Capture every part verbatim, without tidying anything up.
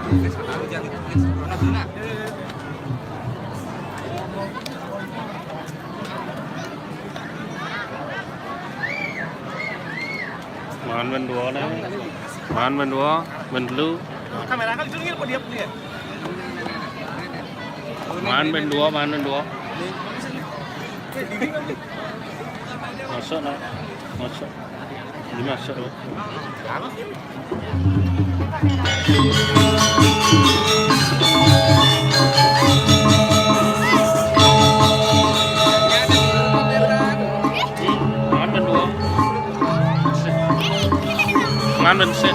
Maan bân dua nè. Maan bân dua, bân telu. Kamera kan itu nggih apa dia punya? Maan bân dua, maan bân dua. Masuk nè. Masuk. Dimasuk. Maan bân dua. Maan bân sè.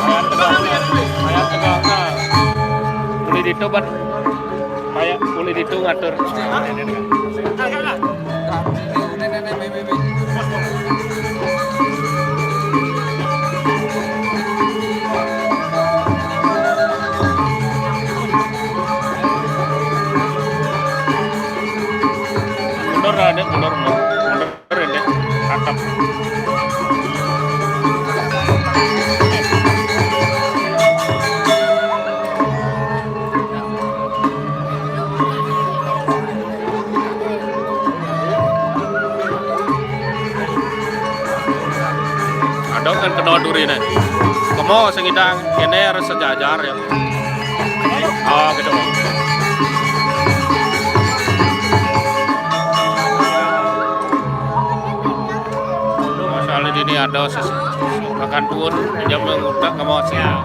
Ayan tegak, ayan tegak, nah. Boleh ditutup, Ban. Kayak boleh ditu ngatur. Mundur lah, Dek, mundur, mundur. Mundur. Keren deh, cakep. Ada kan kena duri nih. Kemo sing idang, kene harus sejajar ya. Oh, gitu. Masalah ini ada ses-, makan tuun, dia mengutak ke mau siap.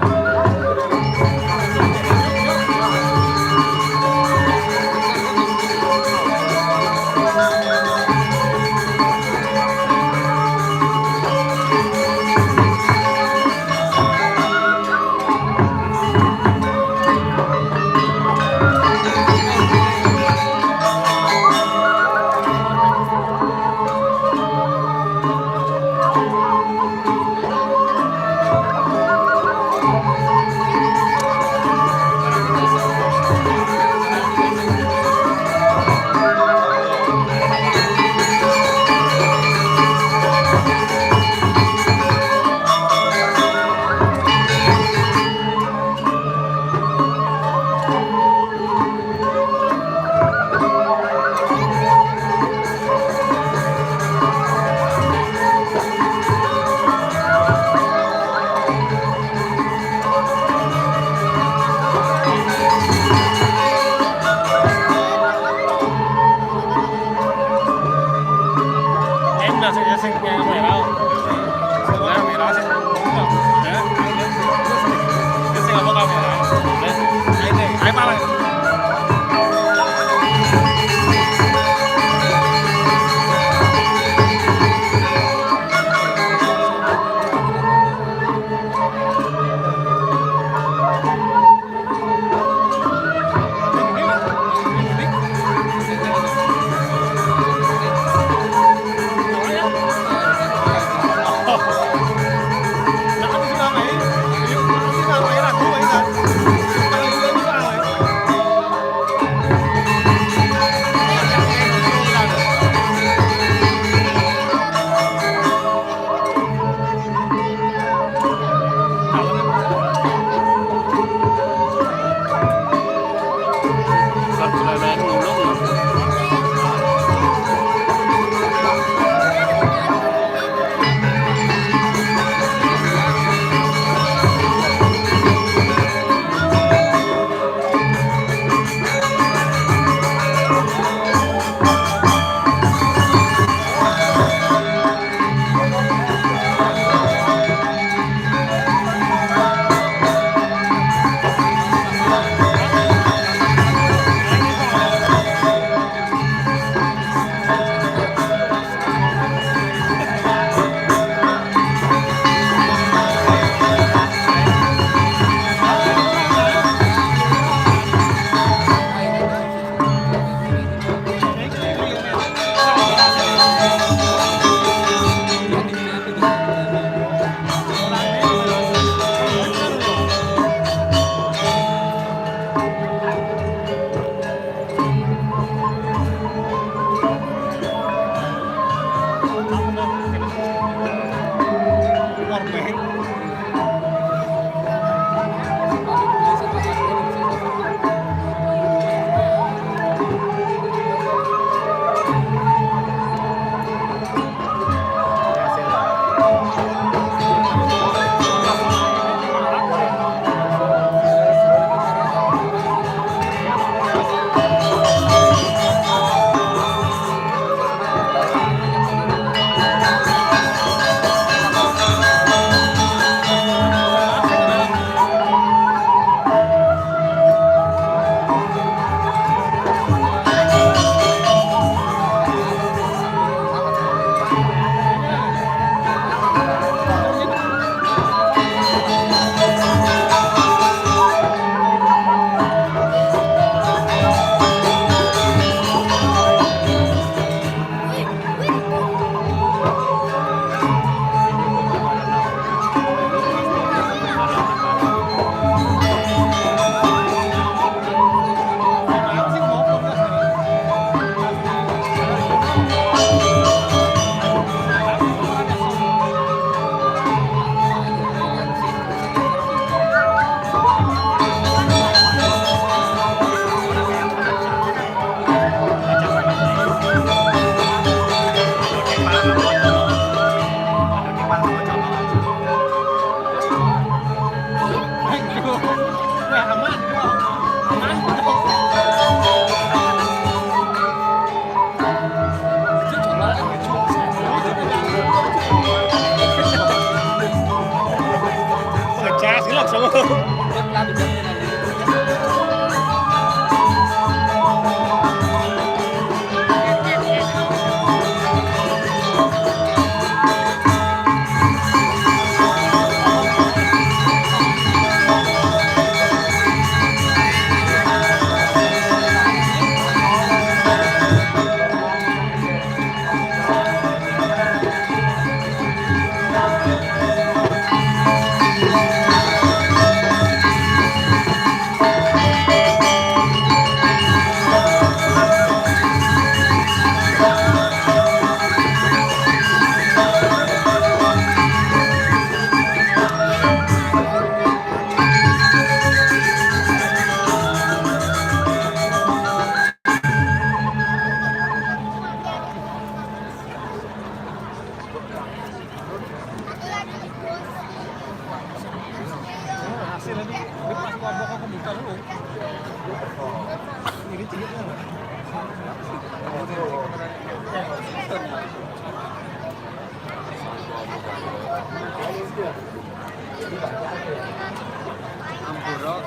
Ampura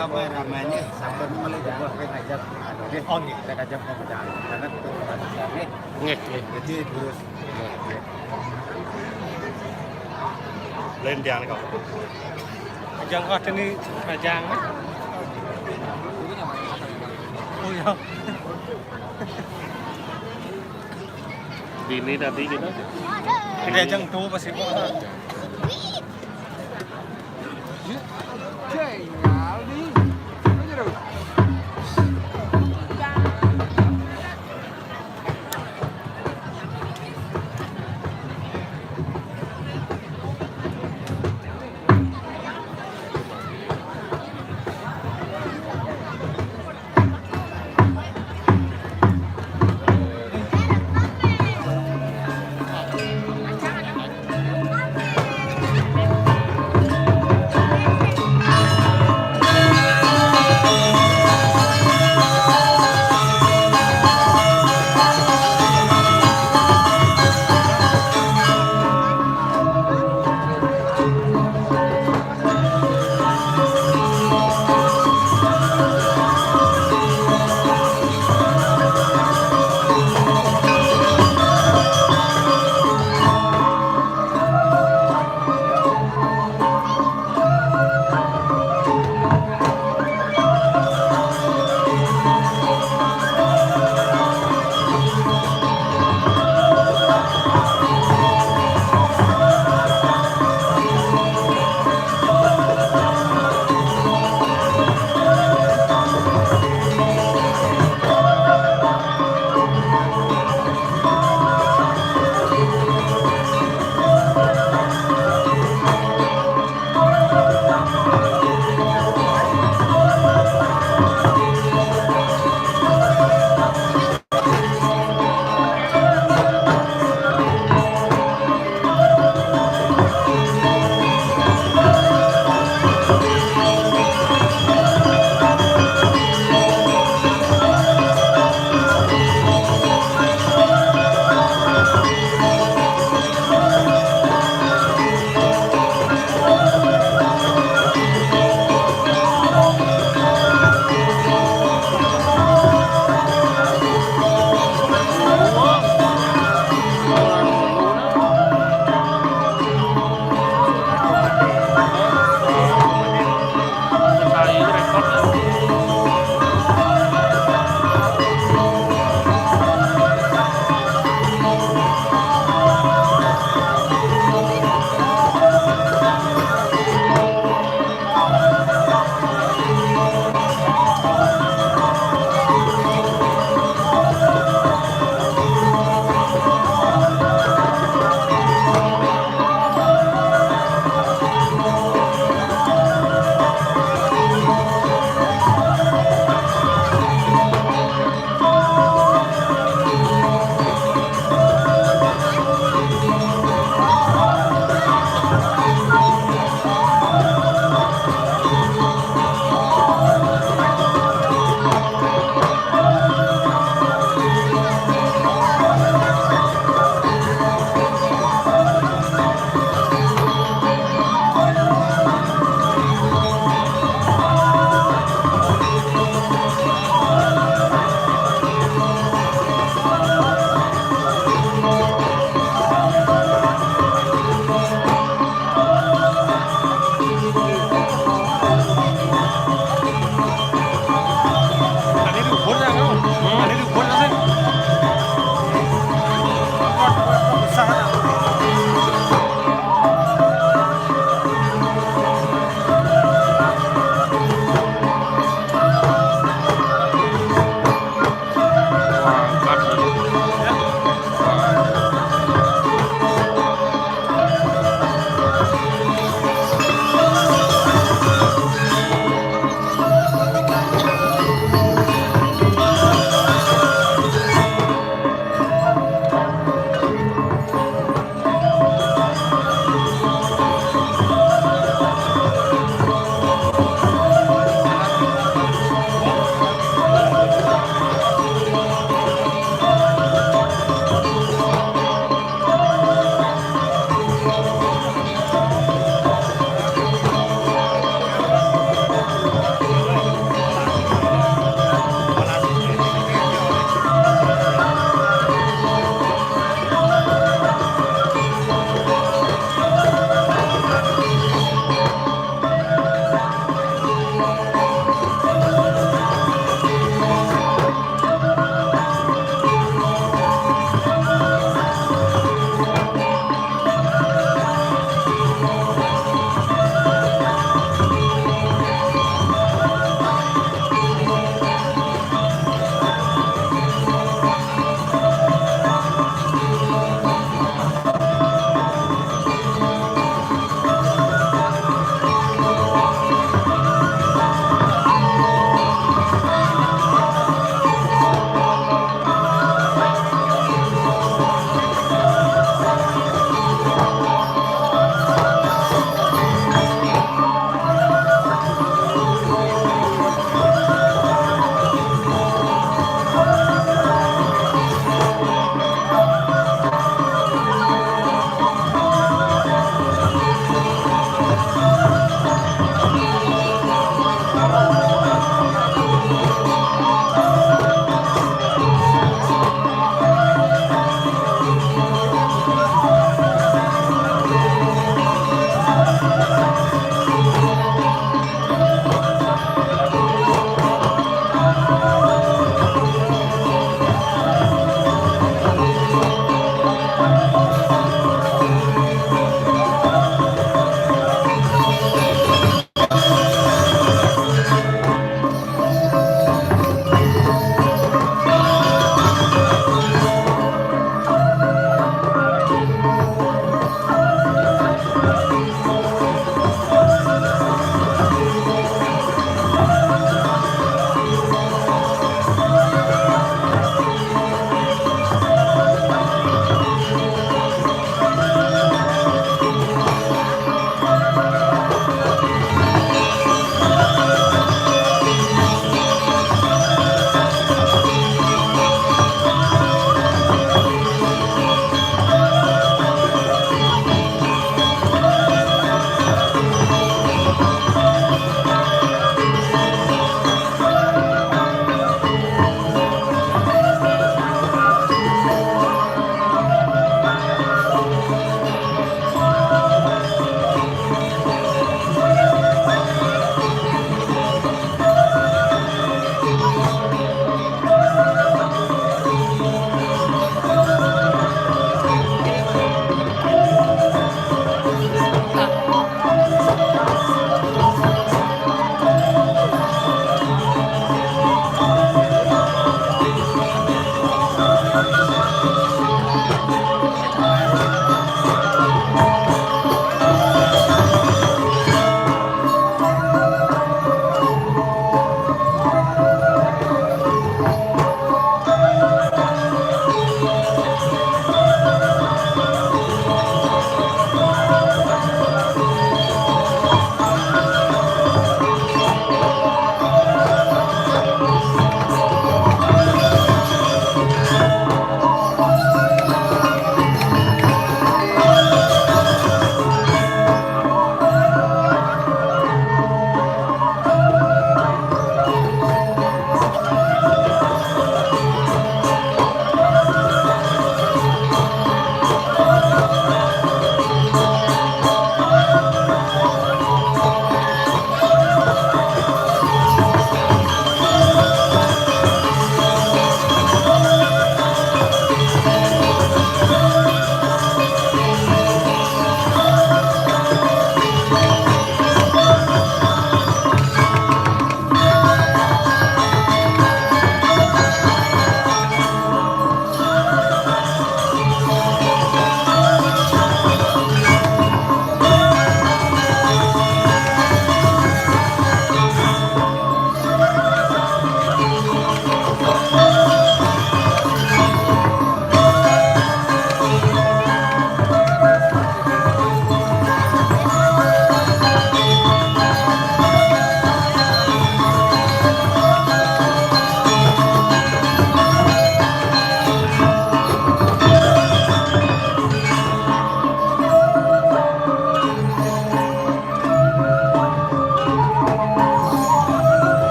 kameramen sampun mulai jebul ping ajeng. Nggih. Oh, nggih. Rek ajeng pemecah. Karena keturunan kami. Nggih, nggih. Jadi terus. Nggih, nggih. Lain tiang kok. Ajeng kok dene ajeng. Oh iya. Dini tadi kita. Ini ajeng tuh pas ibu.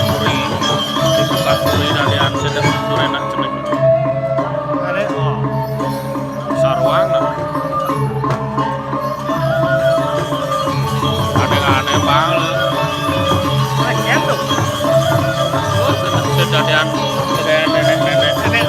Puri, dibuka puri dadian sedek durenak cenah. Ada, oh. Sarwang lah. Aneh-aneh banget. Lagi tuh. Oh, sedek sedadian, sedadian nenek-nenek. Nenek.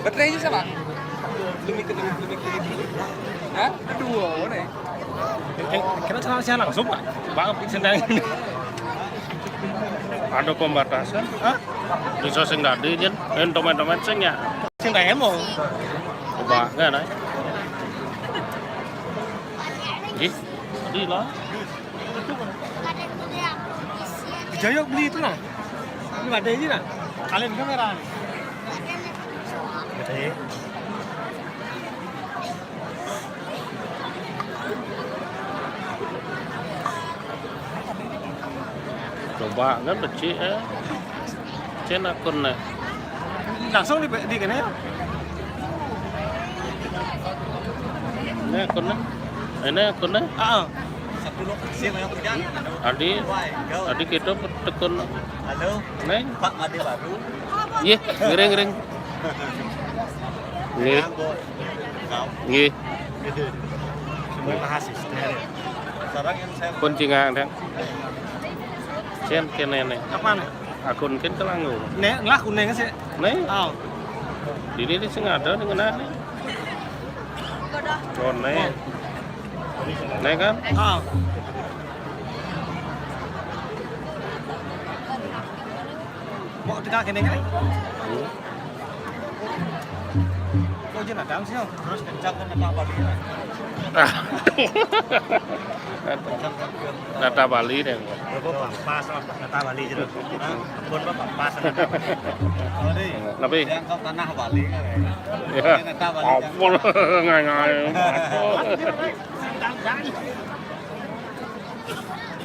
Baterainya sama? Lebih ke, lebih, lebih ke itu. Hah? Dua, mana ya? Eh, eh, kita sana siang langsung, Pak. Pak, sendang. Ada pembatasan? Hah? Bisa sing tadi, Jen. Eh, domen-domen sing ya. Sing tadi mau. Coba, enggak ada. Ih, tadi lah. Jaya beli itu nah. Ini ada ini nah. Kalian kamera nih. Gede. Coba kan becik eh. Cen akun nih. Langsung di, di kene ya. Ini akun nih. Ini akun nih. Ah. Adi, adi kita tekun. Halo. Neng. Pak Made baru. Iya, ngiring, ngiring. Ngiring. Nggih. Terima kasih. Sekarang yang saya pun cingang dang. Cen kene ne. Apa nih? Akun ken kelanggu. Ne, lah kuning sih. Ne? Oh. Ini di sing ada dengan ane. Oh, ne. Ne kan? Oh. Mau kita kene kan? Kok aja nadang sih, terus kencang kan apa dia? Nata Bali deh. Berapa pas lah nata Bali gitu. Hah? Pun apa pas nata Bali. Oh, deh. Tapi yang kau tanah Bali kan ya. Ya. Ini nata Bali. Apa ngai-ngai.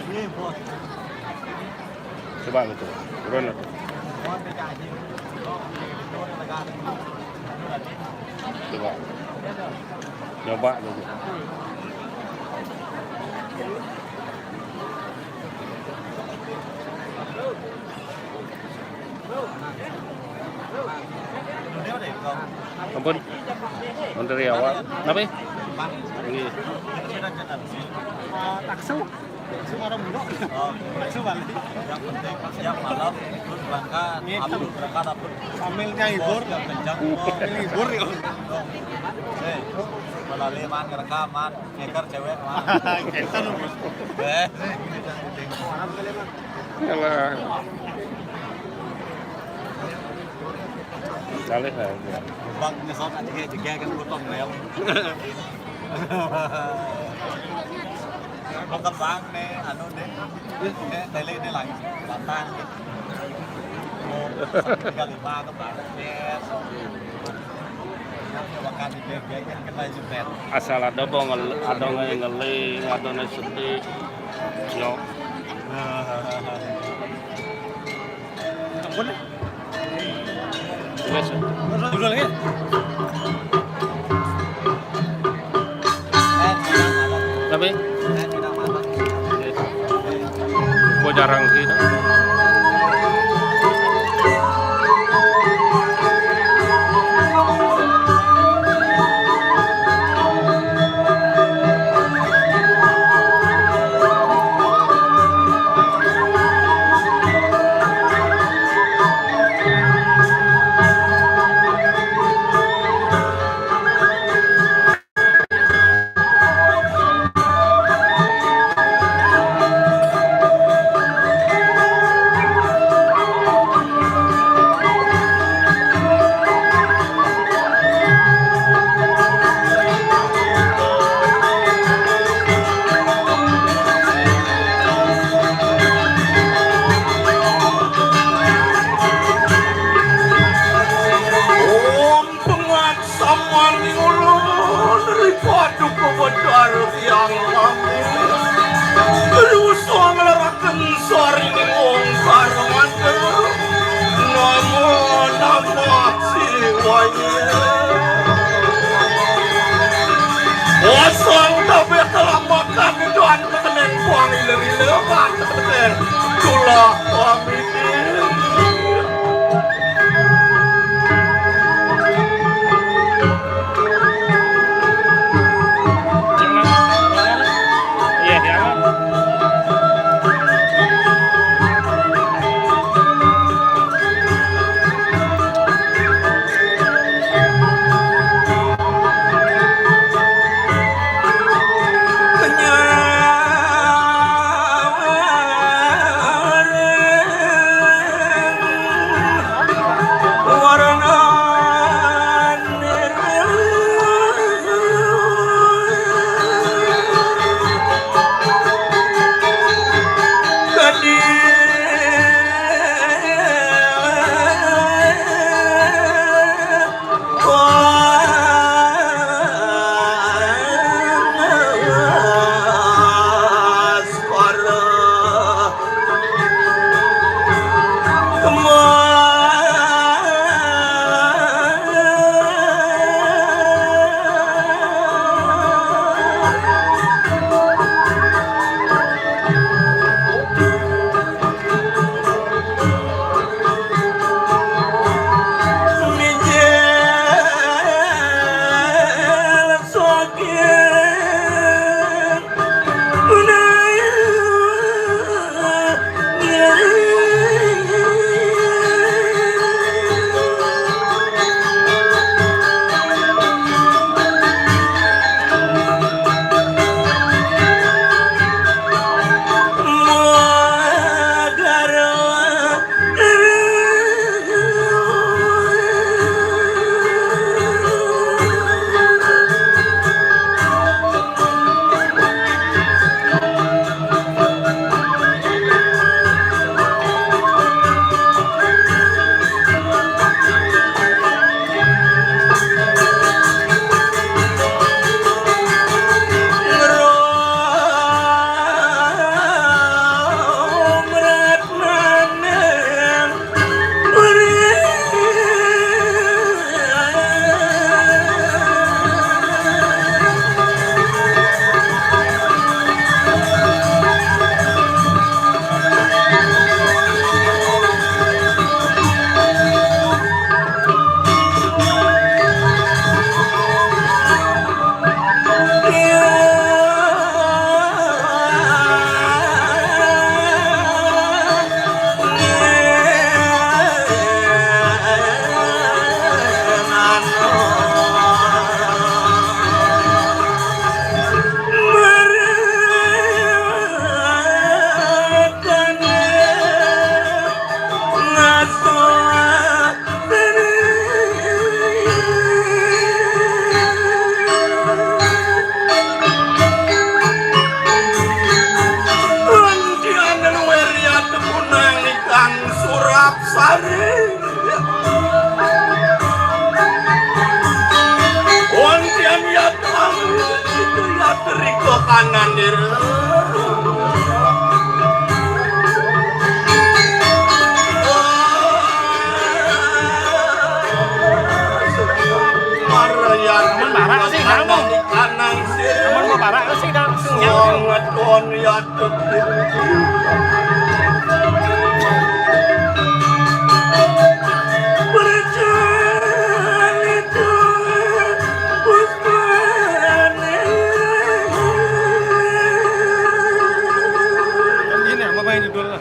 Ini bos. Coba lu tuh. Turun lu. Coba. Coba lu tuh. Ampun. Menteri awal. Kenapa? Ini. Taksu. Suara mulu. Oh. Suara. Yang penting siap malam, terus berangkat, gitu. Abdul berangkat, Abdul. Sambil ngibur. Biar kencang. Sambil ngibur, ya. Hei, balale man, ngerekam man, ngeker cewek man. Kita lu. Eh. Yalah. Balik lah. Bang, nyesot aja kayak juga kan potong rel. Mau kembang nih, anu nih. Nih, tele nih lagi. Batang. Mau tiga lima kembang. Yes. Makan di bebek kan kita jepet. Asal ada bong, ada ngeling, ada sedih. Yo. Ampun. Dulu lagi. Tapi gua jarang sih. Betara Hyang Agung, lusung leraken sarining ongkar manten. Namo, namo Siwaya. Kosong tapi kelamakan itu antekenen buang ilir-ilir, antekenen. Itulah pamit. Weriat punang ikang Surapsari. Wonten yatang itu yatri kok kanan diri. Marayan. Amun barak sih, kamu. Amun mau barak sih, dah. Sanget on ya. Ini apa main judulnya?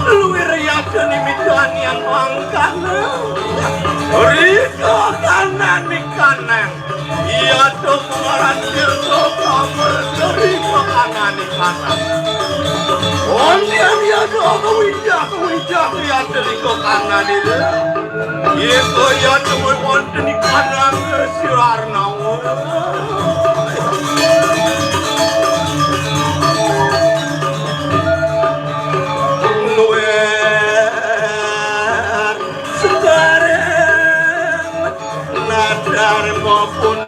Luwir yadeni mitanian mangkana. Rika kanani kanang. Yadh mangaran tirta kamar rika kanani kanang. Ondian yadh kawijak kawijak yadh rika kanani. Yeka yadh wonten ikanang sirarnawa. Luwih sekarang nadar maupun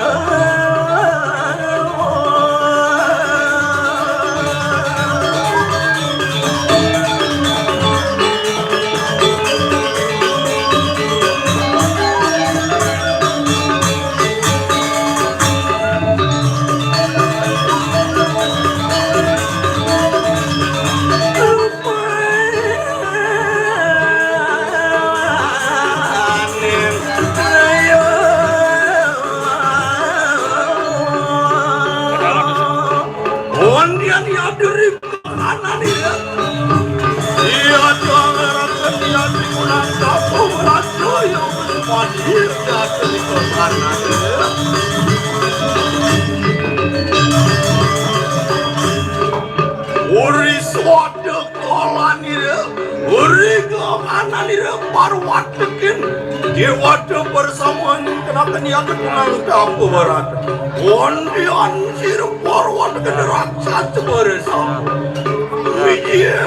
Ondian yadh rika kanani. Iya, dangaraken yadh rika kanani. Uri swada kalanira, uri gamananira parwateken. Dewata persamuan kenaken yadh rika kanani tapa barata. Ondian sira parwateken raksasa barasa. Iya.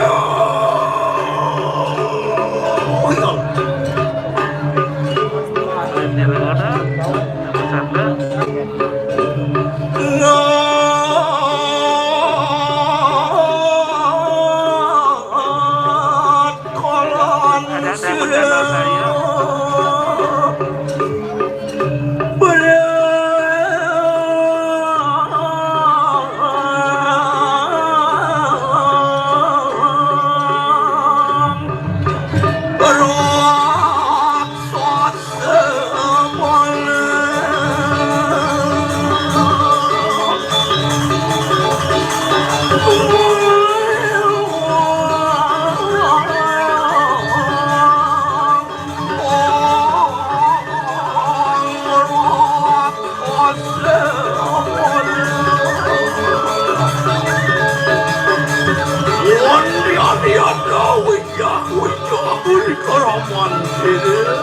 Wandi andi anda wija wija uli karaman sira.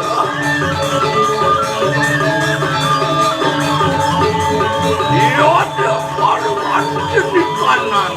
Iya ada paruman jenikanan.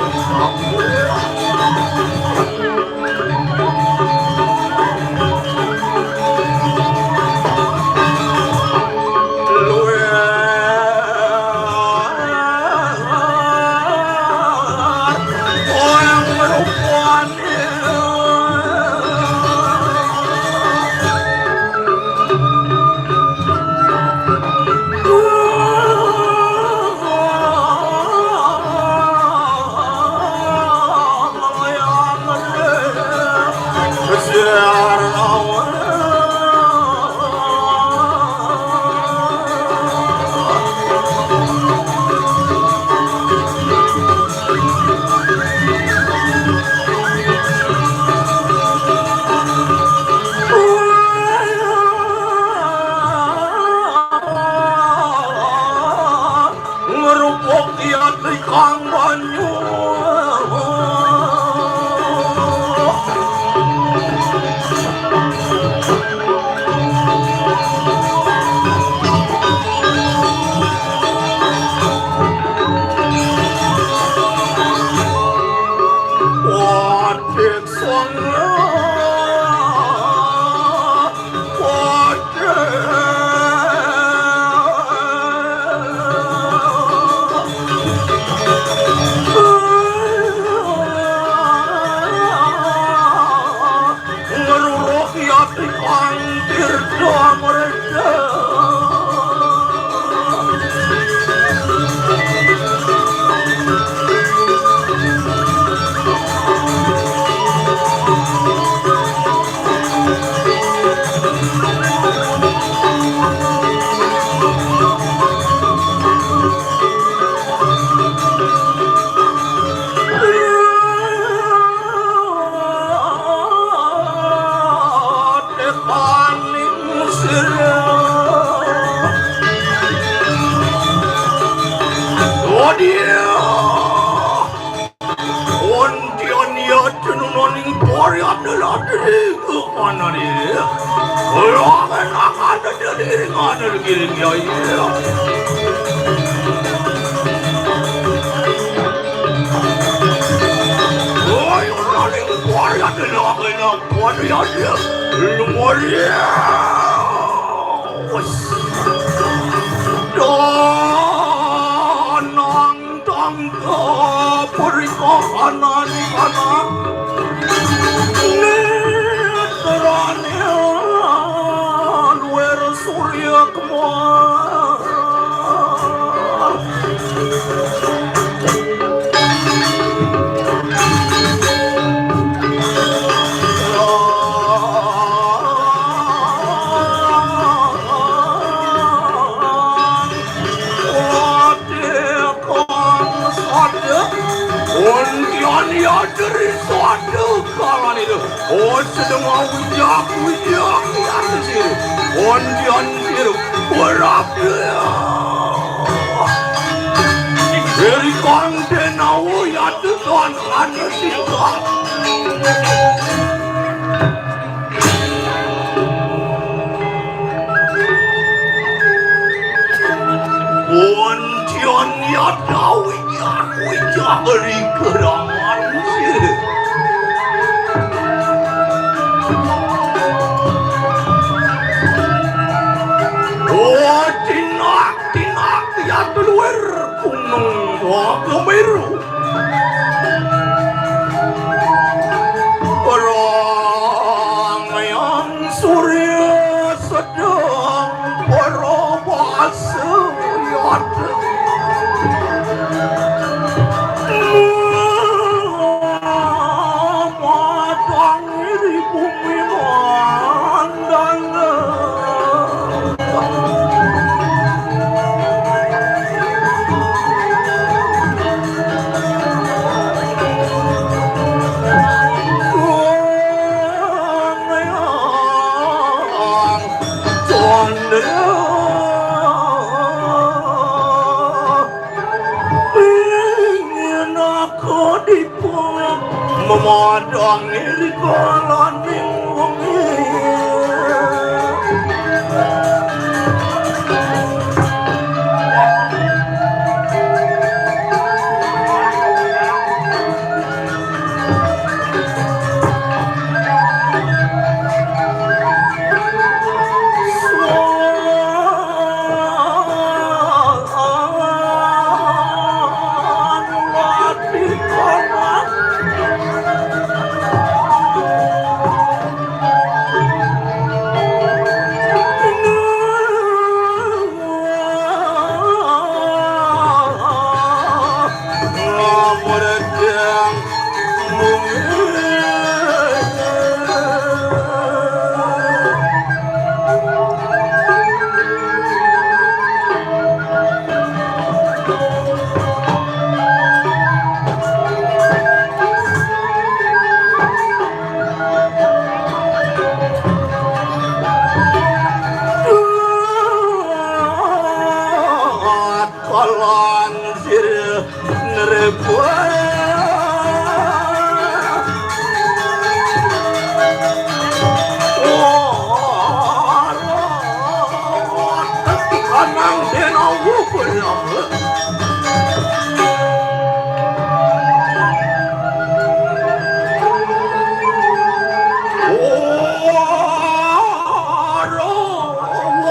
Ngrupuk yati kang banyu. Wadik sanga. Ngeruruh yati pang tirta mereka. Tepaning sira. Oh, dia. Ontian ya cenunoning porian lagi. Mana dia? Kalau akan ada diri mana lagi ya, ya. Woi, ora ning kuwi adalah enak kuwi ya, dia. Lumayan. Wes. Danang tangga perikahanan anak. Netrane luwer surya kemar. Ontian ya dari sada kalan itu. Oh, sedang wijak, wijak, ya, sir. Ontian sir, berapa? Dari konten aku ya, tuan, ada sih, Kak. Wonten yadawi wijak ri gerangan. Oh, tinak, tinak, ya keluar gunung, oh, kemeru. Perang yang surya sedang berubah suyat. Memadang di bumi mandang. Ingin aku dipun memadang ing kalaning wengi.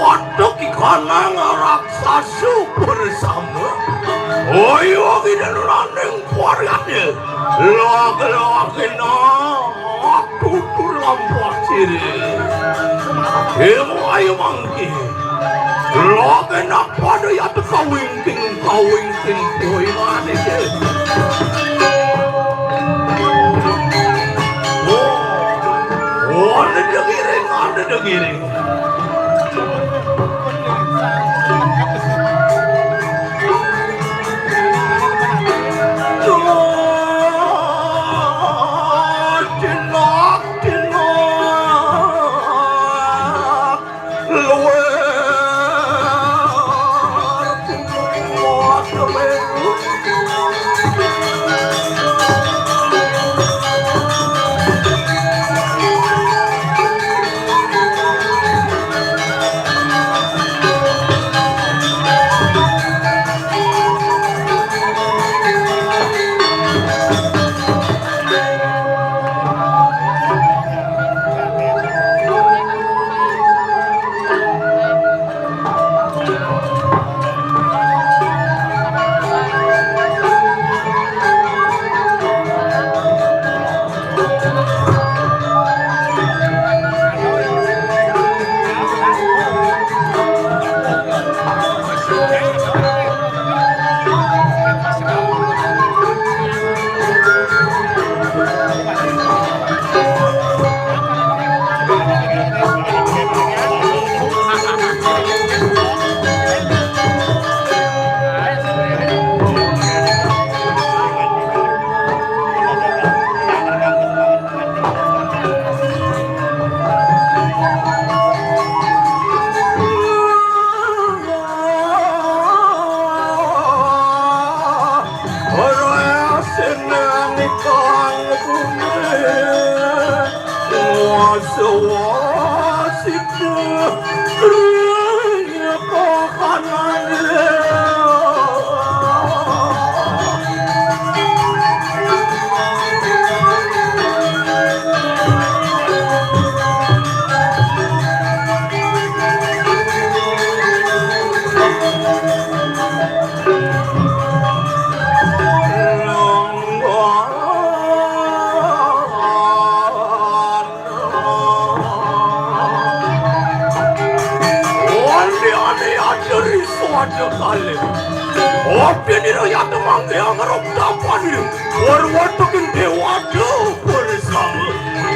Waduh, kanang raksasa bersama. Ayo, kita running. Wargane, lagi-lagi nak tutur lampah ciri. Ilmu ayo mangki. Lagi nak pada ya teka wingking, kawingking, koi mane ke. Oh, oh, ada dengiring, ada dengiring. Ande-ande aja riso aja kalih. Open ira ya temangke angrok tapan ira. Parwataking dewata bersama.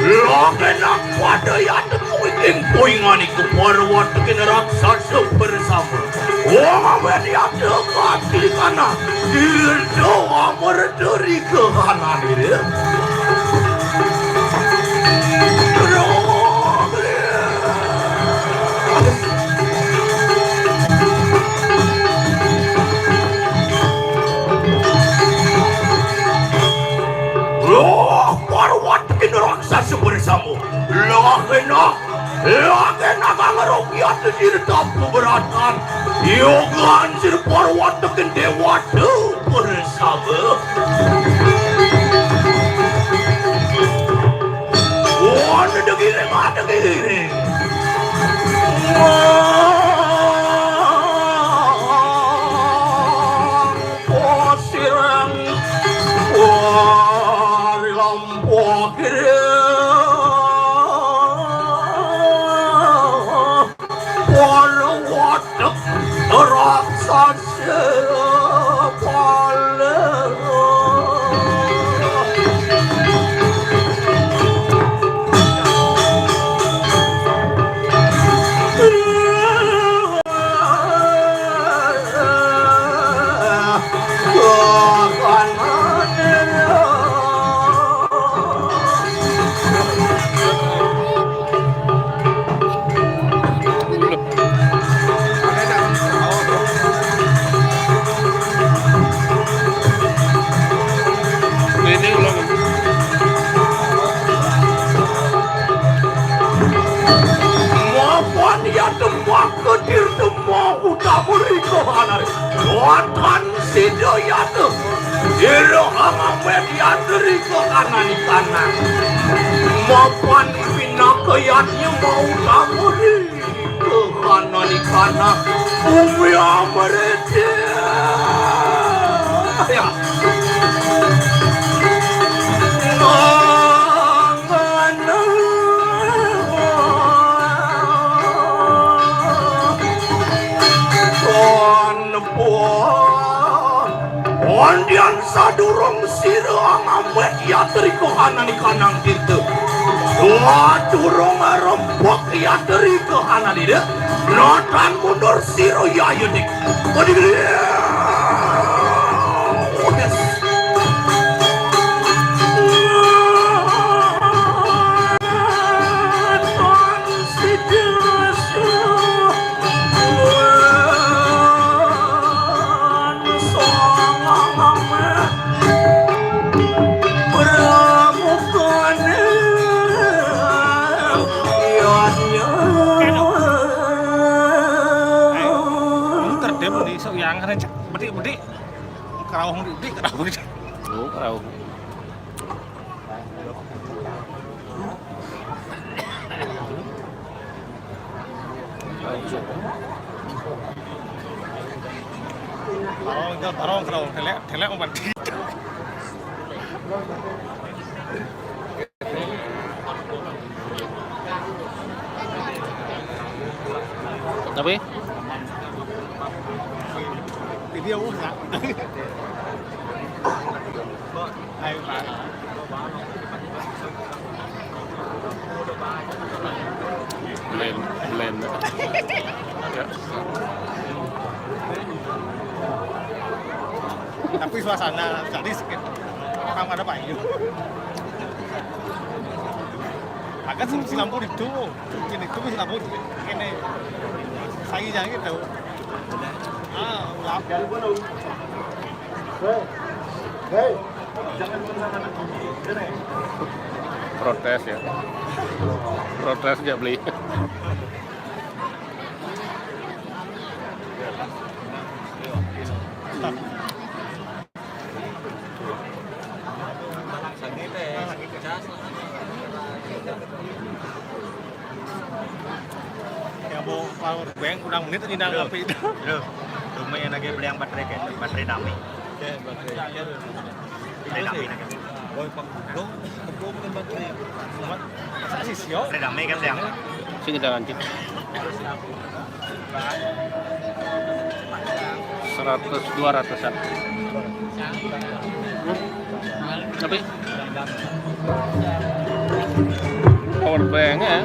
Lakenak pada ya temu ing poingan iku parwataking raksasa bersama. Wong awen ya kati kana. Dirdo amerdo ri kehanan ira. Loh, parwataking raksasa bersama. Loh, kena. Loh, kena kang rokyat sir tapu beratan. Yogan sir parwataking dewata bersama. Wah, ada giring, ada giring. Wah, posirang. Wah, lampah giring. Para watek raksasa pala. Watan sida yata. Ira angambet yata ri kahanan ikanan. Mapan pinaka yatnya mautama ri kahanan ikanan. Bumi amrita. Ya. Mangana. Tuan Puan. Ondian sadurung sira angambet yatra ri kahanan ikanan kita. Sadurung rempuk yatra ri kahanan ida. Natan mundur sira yayudik. Kodi gede. Yes. Tuan Sidasu. Terdem di sok yang kena cek bedik-bedik. Kerauh bedik-bedik, kerauh bedik. Oh, kerauh. Tarong, tarong, tarong, telek, telek umpat. Tapi? Jadi ya usah. Ayo, Pak. Blend, blend. Ya. Tapi suasana sadis kan. Orang pada payu. Agak sih silampur itu. Ini itu silampur. Ini saya jangan gitu. Ah, ulap. Protes ya. Protes aja beli. Ya, mau power bank kurang menit ini nang Aduh. Api itu. Aduh. Lumayan lagi beli yang baterai kayak baterai dummy. Baterai dummy lagi. Boy, Pak Gudong, Gudong kan baterai. Masa sih, sio? Baterai dummy kan yang Sini dah lanjut. Seratus, dua ratusan. Tapi power bank ya.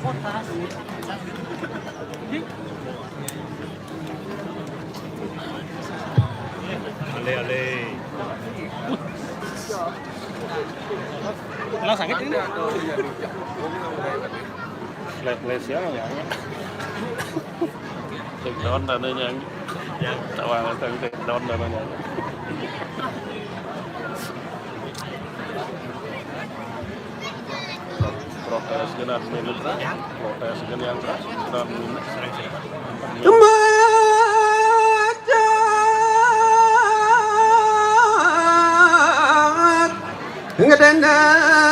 Ale, ale. Kenal sakit ini? Flat, flat siapa ya? Take down dananya. Tawang, take down dananya. Protes dengan admin. Protes dengan yang keras. Dengan admin. Macat ngedenang.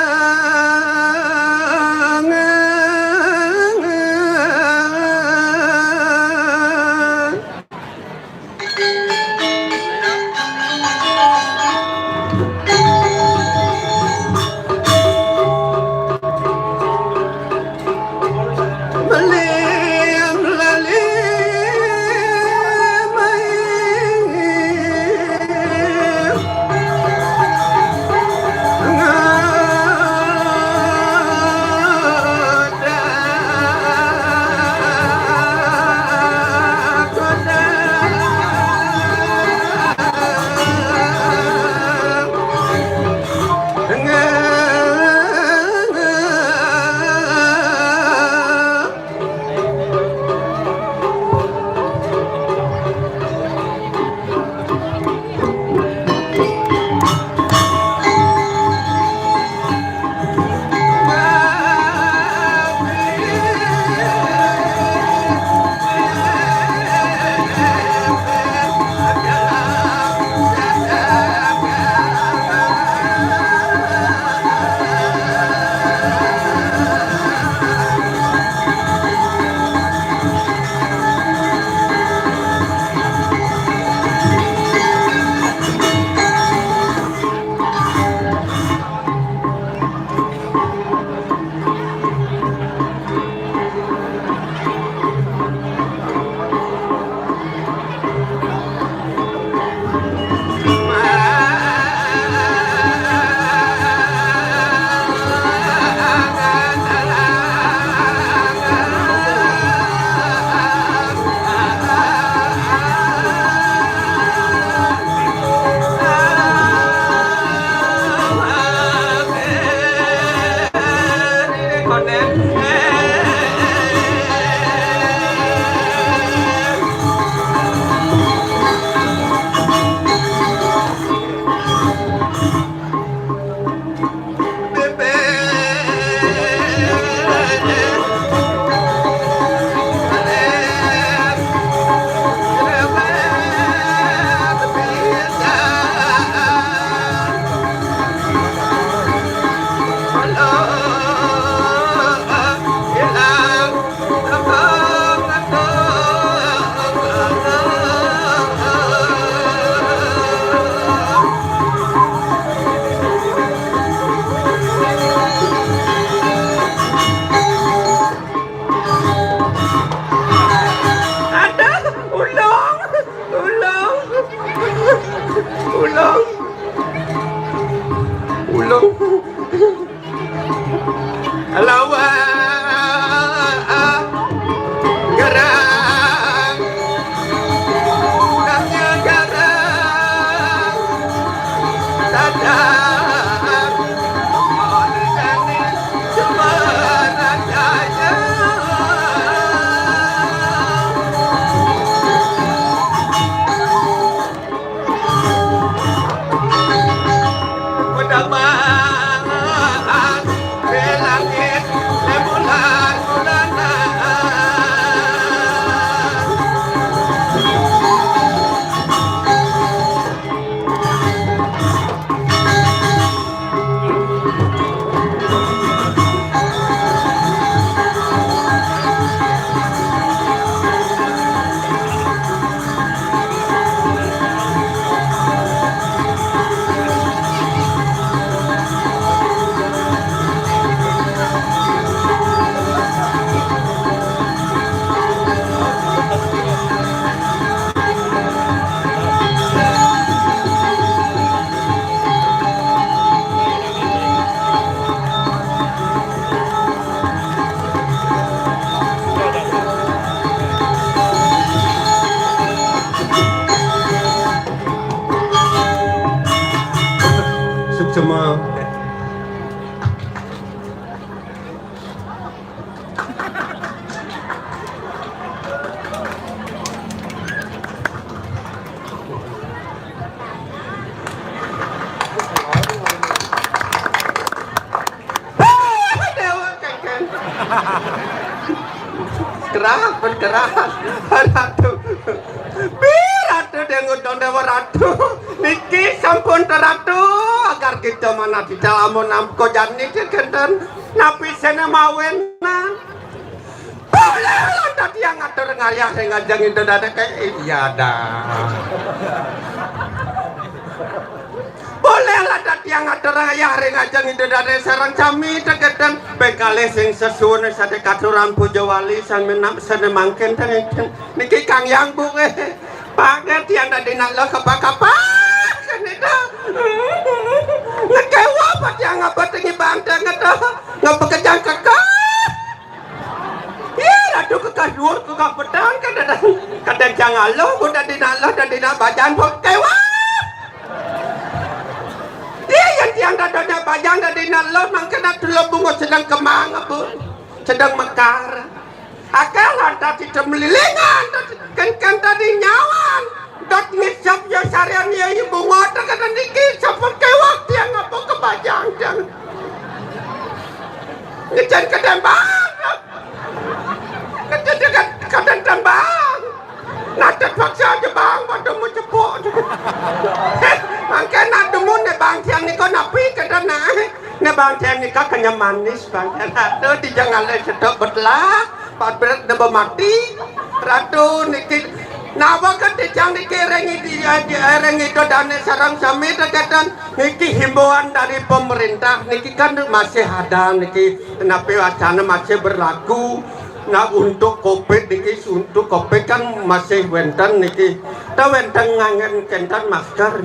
Kerah, berkerah. Ratu. Bi Ratu, dengudong Dewa Ratu. Niki sampun teratu, agar kita mana tidak lamun namko jani kenten. Napi sene mawen, nah. Boleh lah tadi yang ngatur ngayah ring ajeng Ida Dane ke iya dah. Boleh lah tadi yang ngatur ngayah ring ajeng Ida Dane sareng sami tegeden, pengkalih sing sesuwun sate katuran puja wali sami nak sene mangkin ten niki Kang Yang Bu, eh. Paget yang tadi nak lo kapak-kapak kene dah. Ngekewa apa yang ngapa tengi banteng dah. Ngapa kejang kekeh. Iya, aduh, kekah dhuwur, kekah peteng, kadang, kadang jang aluh, Bu, dadi nak aluh, dadi nak bajang, Bu, kewah. Iya, yang tiang dadanya bajang, dadi nak aluh, mangke nak telung bungut sedang kemang, Bu. Sedang mekar. Akeh lantas sida melilingan, ken-ken tadi nyawan. Dot ngisep ya sarian ya ibu ngoten kata niki, sampun kewak tiang apa kebajang tiang. Ngecen ketembang. Ngecen dengan kadang tembang. Natet paksa aja bang, pada mau cepuk. Mangke nak demun ne bang tiang niko napi kata nah. Ne bang tiang niko kenyam manis bang. Aduh, di jangan le cetok betelak. Padbret deba mati. Ratu niki nawa kan tijang niki ring idi, ring Ida Dane sareng sami tegeden niki himbauan dari pemerintah niki kan masih ada niki, napi wacana masih berlaku. Nah, untuk covid niki, untuk covid kan masih wenten niki. Ta wenten nganggen kenten masker.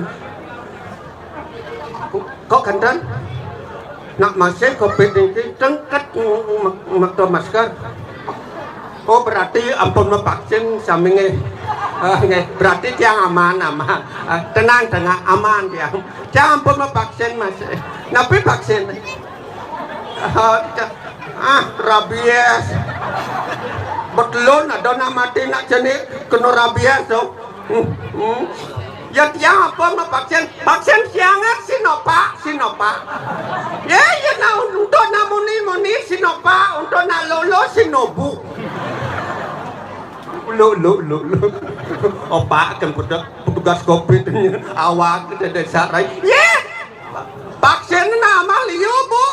Kok kenten? Nak masih covid niki tengket makta masker. Oh, berarti ampun mevaksin sami nggih. Ah, nggih, berarti tiang aman, aman. Ah, tenang, tenang, aman tiang. Tiang ampun mevaksin, Mas. Napi vaksin? Ah, ah, rabies. Betelun ada nak mati nak jenik kena rabies tu. Hmm, hmm. Ya tiang apa mah vaksin? Vaksin siangat Sinopak, Sinopak. Ya, ya nah untuk nak muni-muni Sinopak, untuk nak lolo Sinobu. Lo, lo, lo, lo. Opak kan petugas covid awak kita desa rai. Ya, vaksin nama liu, Bu.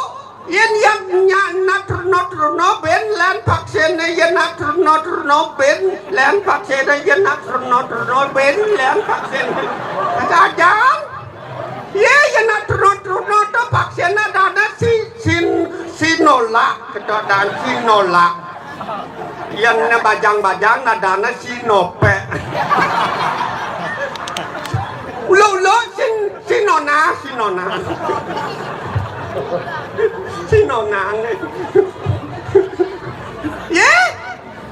Yen yang nya nak terno-terno ben len vaksin, yen nak terno-terno ben len vaksin, yen nak terno-terno ben len vaksin. Kadang, ye, yen nak terno-terno to vaksin ada si sin Sinola, kedadan Sinola. Yang ne bajang-bajang nadane Sinope. Ulo-ulo sin Sinona, Sinona. Sinona. Ye,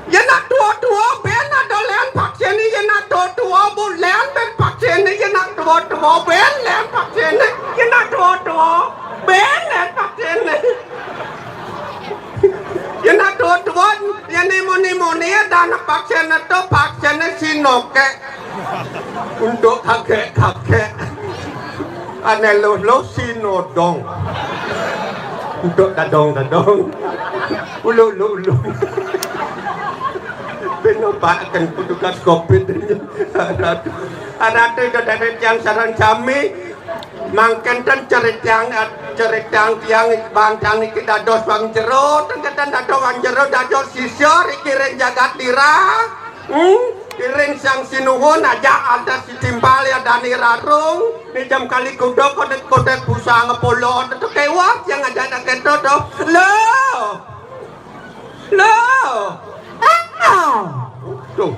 ye nak tua-tua ben ada len vaksin, ye nak tua-tua bu len ben vaksin, ye nak tua-tua ben len vaksin, ye nak tua-tua ben len vaksin. Yen nak tuwa-tuwa, yen muni-muni, ya dana vaksin to, vaksin Sinoke. Untuk kakek-kakek. Ane lo-lo Sinodong. Untuk dadong-dadong. Ulu-ulu-ulu. Penopaken petugas covid ini. Aduh. Aduh, itu dari tiang sareng sami. Mangkenten ceritang, ceritang tiang bantang niki dados wong jero, tengketen dados wong jero, dados sisya riki ring jagat lira. Hmm? Iring Sang Sinuhun aja ada si timpal ya dani rarung, ni jam kali kuda kodek-kodek pusang polo, tetu kewat yang aja ada keto to. Lo. Lo. Ah. Tuh.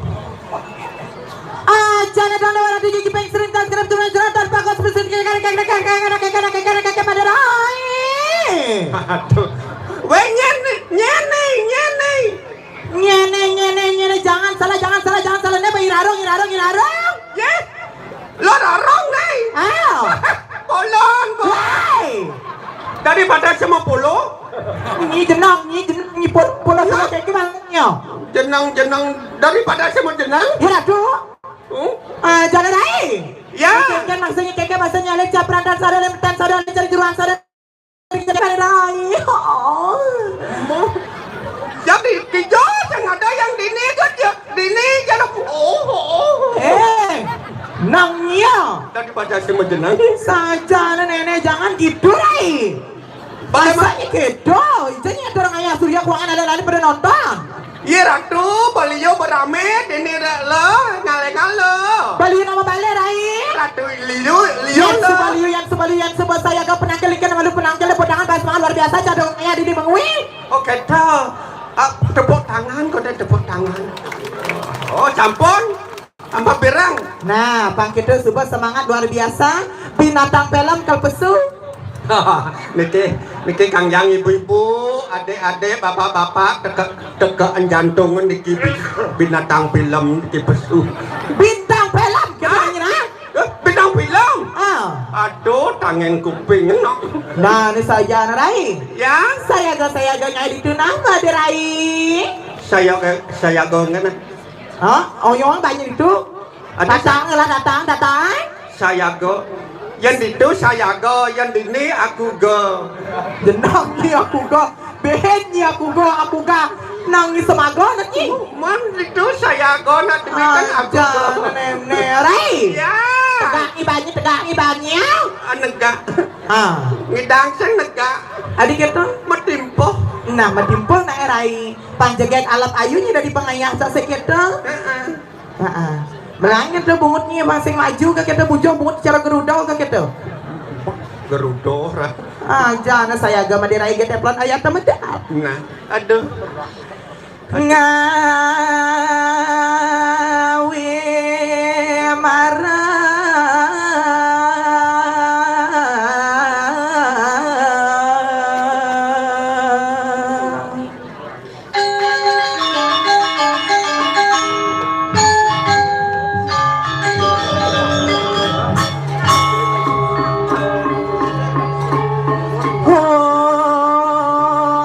Aja ada lewat di gigi peng serintas kerap turun serintas bagus bersih kiri kiri kiri kiri kiri kiri kiri kiri kiri kiri pada rai. Aduh. Weh, nyene, nyene, nyene. Nyene, nyene, nyene, jangan salah, jangan salah, jangan salah. Ne, irarung, irarung, irarung. Ye. Lo rarung, ne. Ah. Polon, Bu. Hai. Daripada semua polo. Nyi jenang, nyi jenang, nyi pol-, polo sama kayak gimana? Jenang, jenang. Daripada semua jenang. Ya, tuh. Hmm? Ah, jangan rai. Ya. Kayak maksudnya, kayak maksudnya, lecah perantan sadar, lempetan sadar, lecah di ruang sadar. Rai. Oh. Kasih majenang. Sajana Nenek, jangan gitu, Rai. Bagaimana? Masa gitu? Itu nya orang ayah Surya kuangan ada lali pada nonton. Iya, Ratu, baliho berame, ini lo, ngale-ngale. Baliho nama bale, Rai? Ratu, liu, liu. Yan lo. Suba liu, yan suba liu, yan suba saya gak penangkil ikan malu penangkil pedangan pas banget luar biasa cadong ayah di mengwi. Oke, dah. Ah, tepuk tangan, kau dah tepuk tangan. Oh, campur. Ampa pirang. Nah, pang kitu suba semangat luar biasa. Binatang film kalpesu. Niki, niki Kang Yang, ibu-ibu, adik-adik, bapak-bapak, teke, tekean jantungan niki bi-, binatang film niki pesu. Bintang film, kita. Hah? Ngira? Eh, bintang film? Ah. Aduh, tangen kuping no. Nah, ini saya Rai. Ya? Saya ga, saya ga nyai itu nama deh, Rai. Saya ga, saya ga ngena. Hah? Oyong banyak itu. Ada. Datang lah, datang, datang. Sayaga. Yang itu sayaga, yang ini aku ga. Jenang ni aku ga. Behen ni aku ga, aku ga. Nang ni semaga nak ni. Man itu sayaga nak demikian aku ga. Aja, nem, nem, Rai. Ya. Tegak ni banyak, tegak ni banyak. Ah, negak. Ha. Ngidang sen negak. Adik kita? Matimpoh. Nah, matimpoh nak Rai. Panjagat alat ayunya dari pengayah sak sekita. Heeh. Heeh. Melangit tu bungut ni masing maju ke kita bujur bungut cara geruda ke kita. Geruda, Ra. Ah, jangan saya agama di rai gede pelan ayat temen dah. Nah, aduh. Ngawi marang.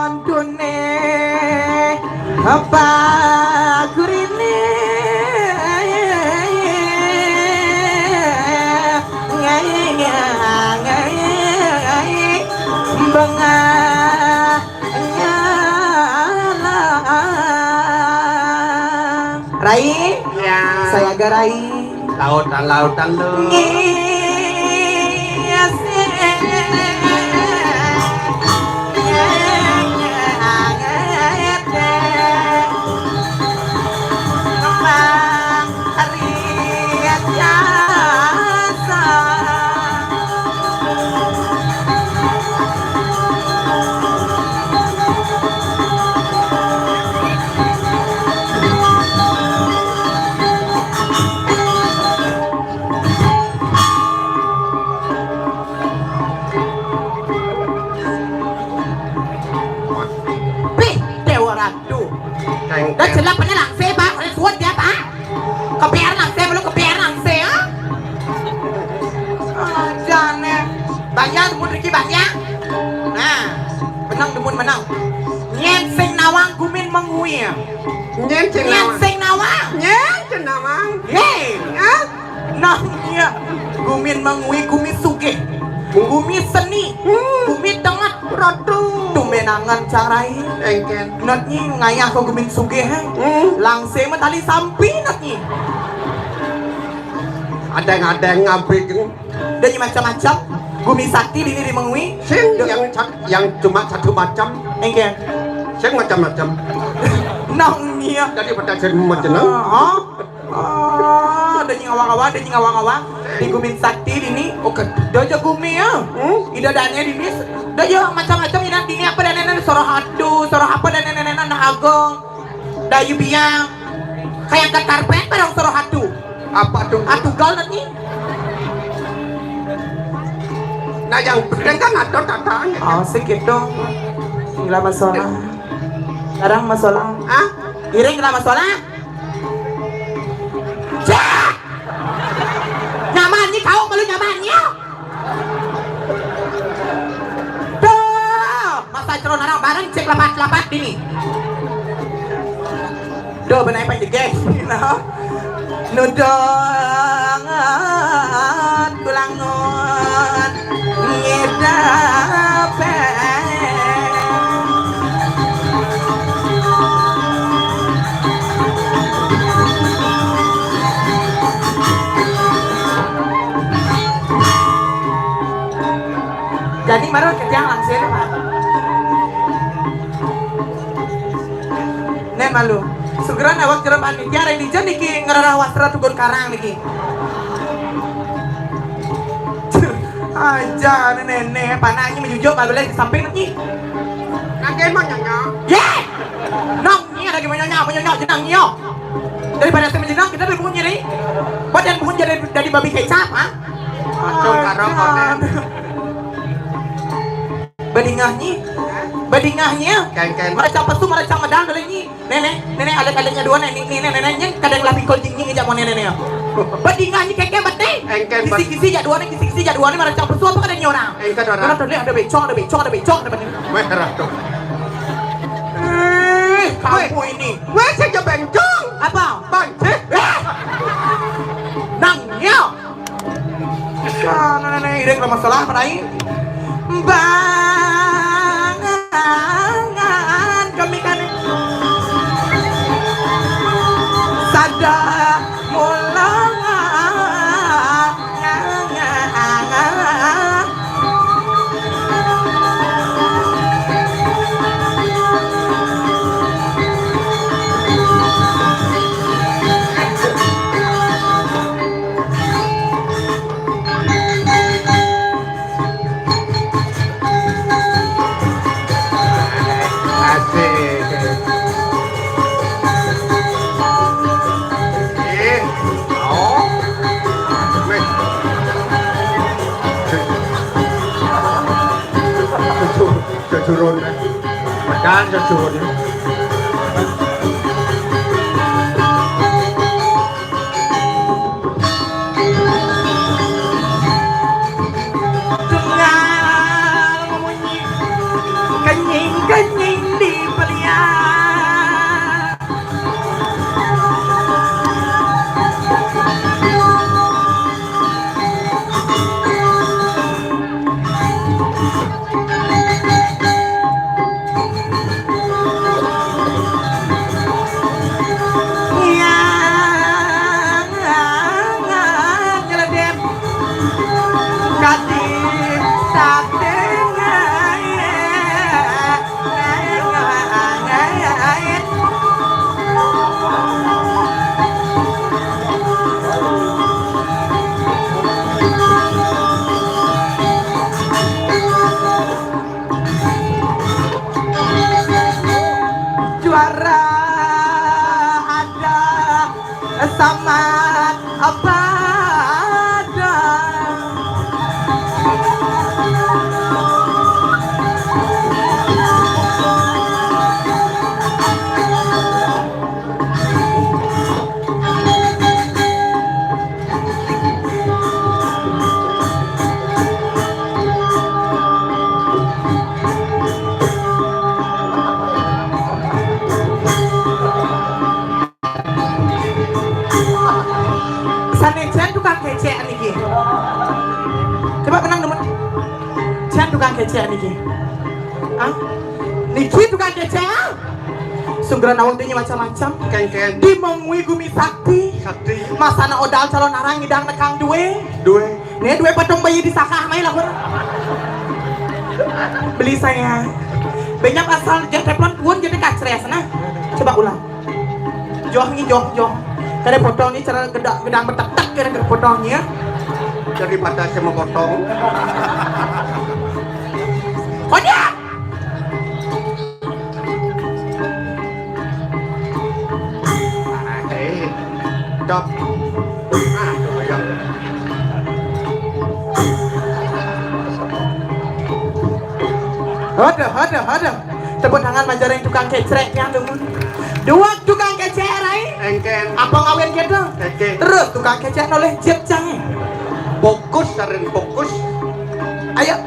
Hondune apa gurine? Ngai, ngai, ngai, bengah. Rai? Ya. Saya ga Rai. Lautan, lautan lu. Yes. Kembang. Ari jasa. Pih, Dewa Ratu. Tengkek. Dah celak pada langse, Pak. Pada suat dia, Pak. Kepiar langse, belum kepiar langse, ha? Ah, jane. Banyak, dumun Riki, banyak. Nah, menang, dumun menang. Nyen sing nawang gumin mengui. Nyen sing nawang. Nyen sing nawang. Nyen sing nawang. Ye. Ha? Nah, iya. Gumin mengui, gumi sugih. Gumi seni. Hmm. Gumi tenget. Ratu. Tumben angan, Cang Rai. Engken. Nut nyi ngayah ke gumin sugih, eh. Hmm. Langse mah tali sampi nut nyi. Adeng-adeng ngabik. Dah nyi macam-macam. Gumi sakti dini di mengui. Sing yang sa-, yang cuma satu macam. Engken. Sing macam-macam. Nang nia. Jadi pada sing macam. Ah, ah. Ah, dah nyi ngawang-ngawang, dah nyi ngawang-ngawang. Di gumin sakti dini. Oke. Dah aja gumi ya. Hmm? Ida dane dini. Dah aja macam-macam ida dini apa dane soroh atu, soroh apa dane nana agung. Dayu biang. Kayak ke karpet barang soroh atu. Apa tuh? Atu gal nanti. Nah, yang penting kan ada tataan. Oh, segitu. Gila masalah. Sekarang masalah. Ah? Iring gila masalah. Cak! Nyaman ni kau malu nyaman ni. Tuh, masa calon orang bareng cek lapat-lapat dini. Duh, benai panjeges. Nudongan tulangon ngedape. Nén malu. Sugeran awak jero panitia, rék dija niki ngrerah wastra tugun karang niki. Aja nenek, panaknyi majujuk, kabéh di samping niki. Nang monyonyo. Yé! Nang nyi ada gimana nyonya, monyonyo jenang nyi. Daripada saya jenang, kita berpunyi nih. Buat yang punyi dari, dari babi kecap, ha? Acung karo konen. Badingah nyi. Badingah nyi. Kén, kén. Maracang pesu, maracang medal, boleh nyi. Néné, néné, alit-alitnya dua, néné, néné, néné, nyén kadang lah pikul jingnying jak moné néné. Badingah nyi kéké baté. Éngkén bat- Kisi-kisi jak dua né, kisi-kisi jak dua né, maracang pesu apa kadang nyi orang. Éngkén orang. Mana tuh, ada becok, ada becok, ada becok, ada becok. Merah tuh. Eh, kamu ini. Wéh, saya bencong. Apa? Bancik. Eh! Nang, ya. Sana nenek iring, masalah mana ini? Bangan kami kan sada mula. Asik. Eh, oh. Wéh. Jujur, jujurun. Padahal jujurun. Tunggal memunyi, kenying-kenying di pelian. Juara ada sama apa ada. Sané jan tukang kécék niki. Coba menang, demen. Jan tukang kécék niki. Ah? Niki tukang kécék, ah? Sunggeran awak dunya macam-macam. Kén, kén. Di mengwi gumi sakti. Sakti. Masana odal calon arang ngidang nekang dué. Dué. Né dué patung bayi di sakah mai lakur. Beli saya. Banyak asal jeng teflon pun jadi kacres nah. Coba ulang. Joh ni, joh, joh. Kada potong ni cara gedang, gedang betek-tek kada, kada potong ni ya. Daripada saya mau potong. Konyol. Eh, dok. Ah, ayo. Aduh, aduh, aduh. Tepuk tangan manjaring tukang kecrek yang demen. Dua tukang kecrek, Rai. Éngkén. Apa ngawin kita? Éngkén. Terus tukang kecrek noleh jep cang. Fokus, sarin fokus. Ayo.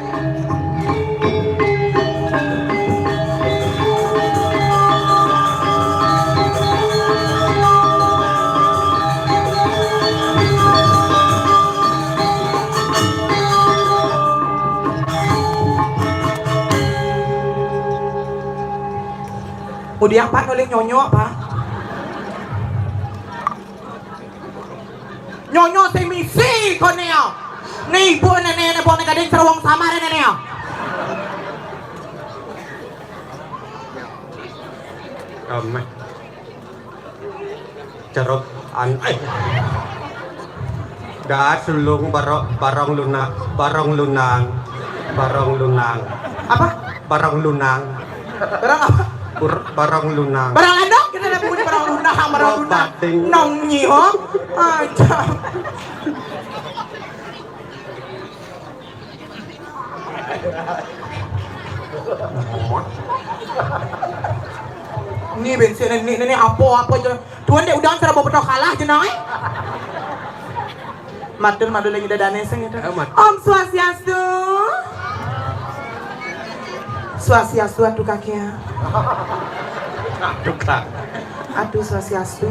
Mudiang, Pak, nolih nyonyo, Pak. Nyonyo sing misi koné ya. Né ibu néné, né boné gading, cara wong samar néné ya. Ameh. Ceruk an eh. Dah sulung barong, barong lunang, barong lunang, barong lunang. Apa? Barong lunang. Barang apa? Bur- barong lunang. Barang anu, kita ada punya barang lunang, barang lunang. Bating. Nong nyiho. Aja. Ini bensin ini, ini apa apa aja. Tuan dek udang cara bawa kalah je nai. Matur matur lagi dadane sing itu. Eh, matur. Om Swastiastu. Swastiastu atu kakia. Tukang. Atu Swastiastu.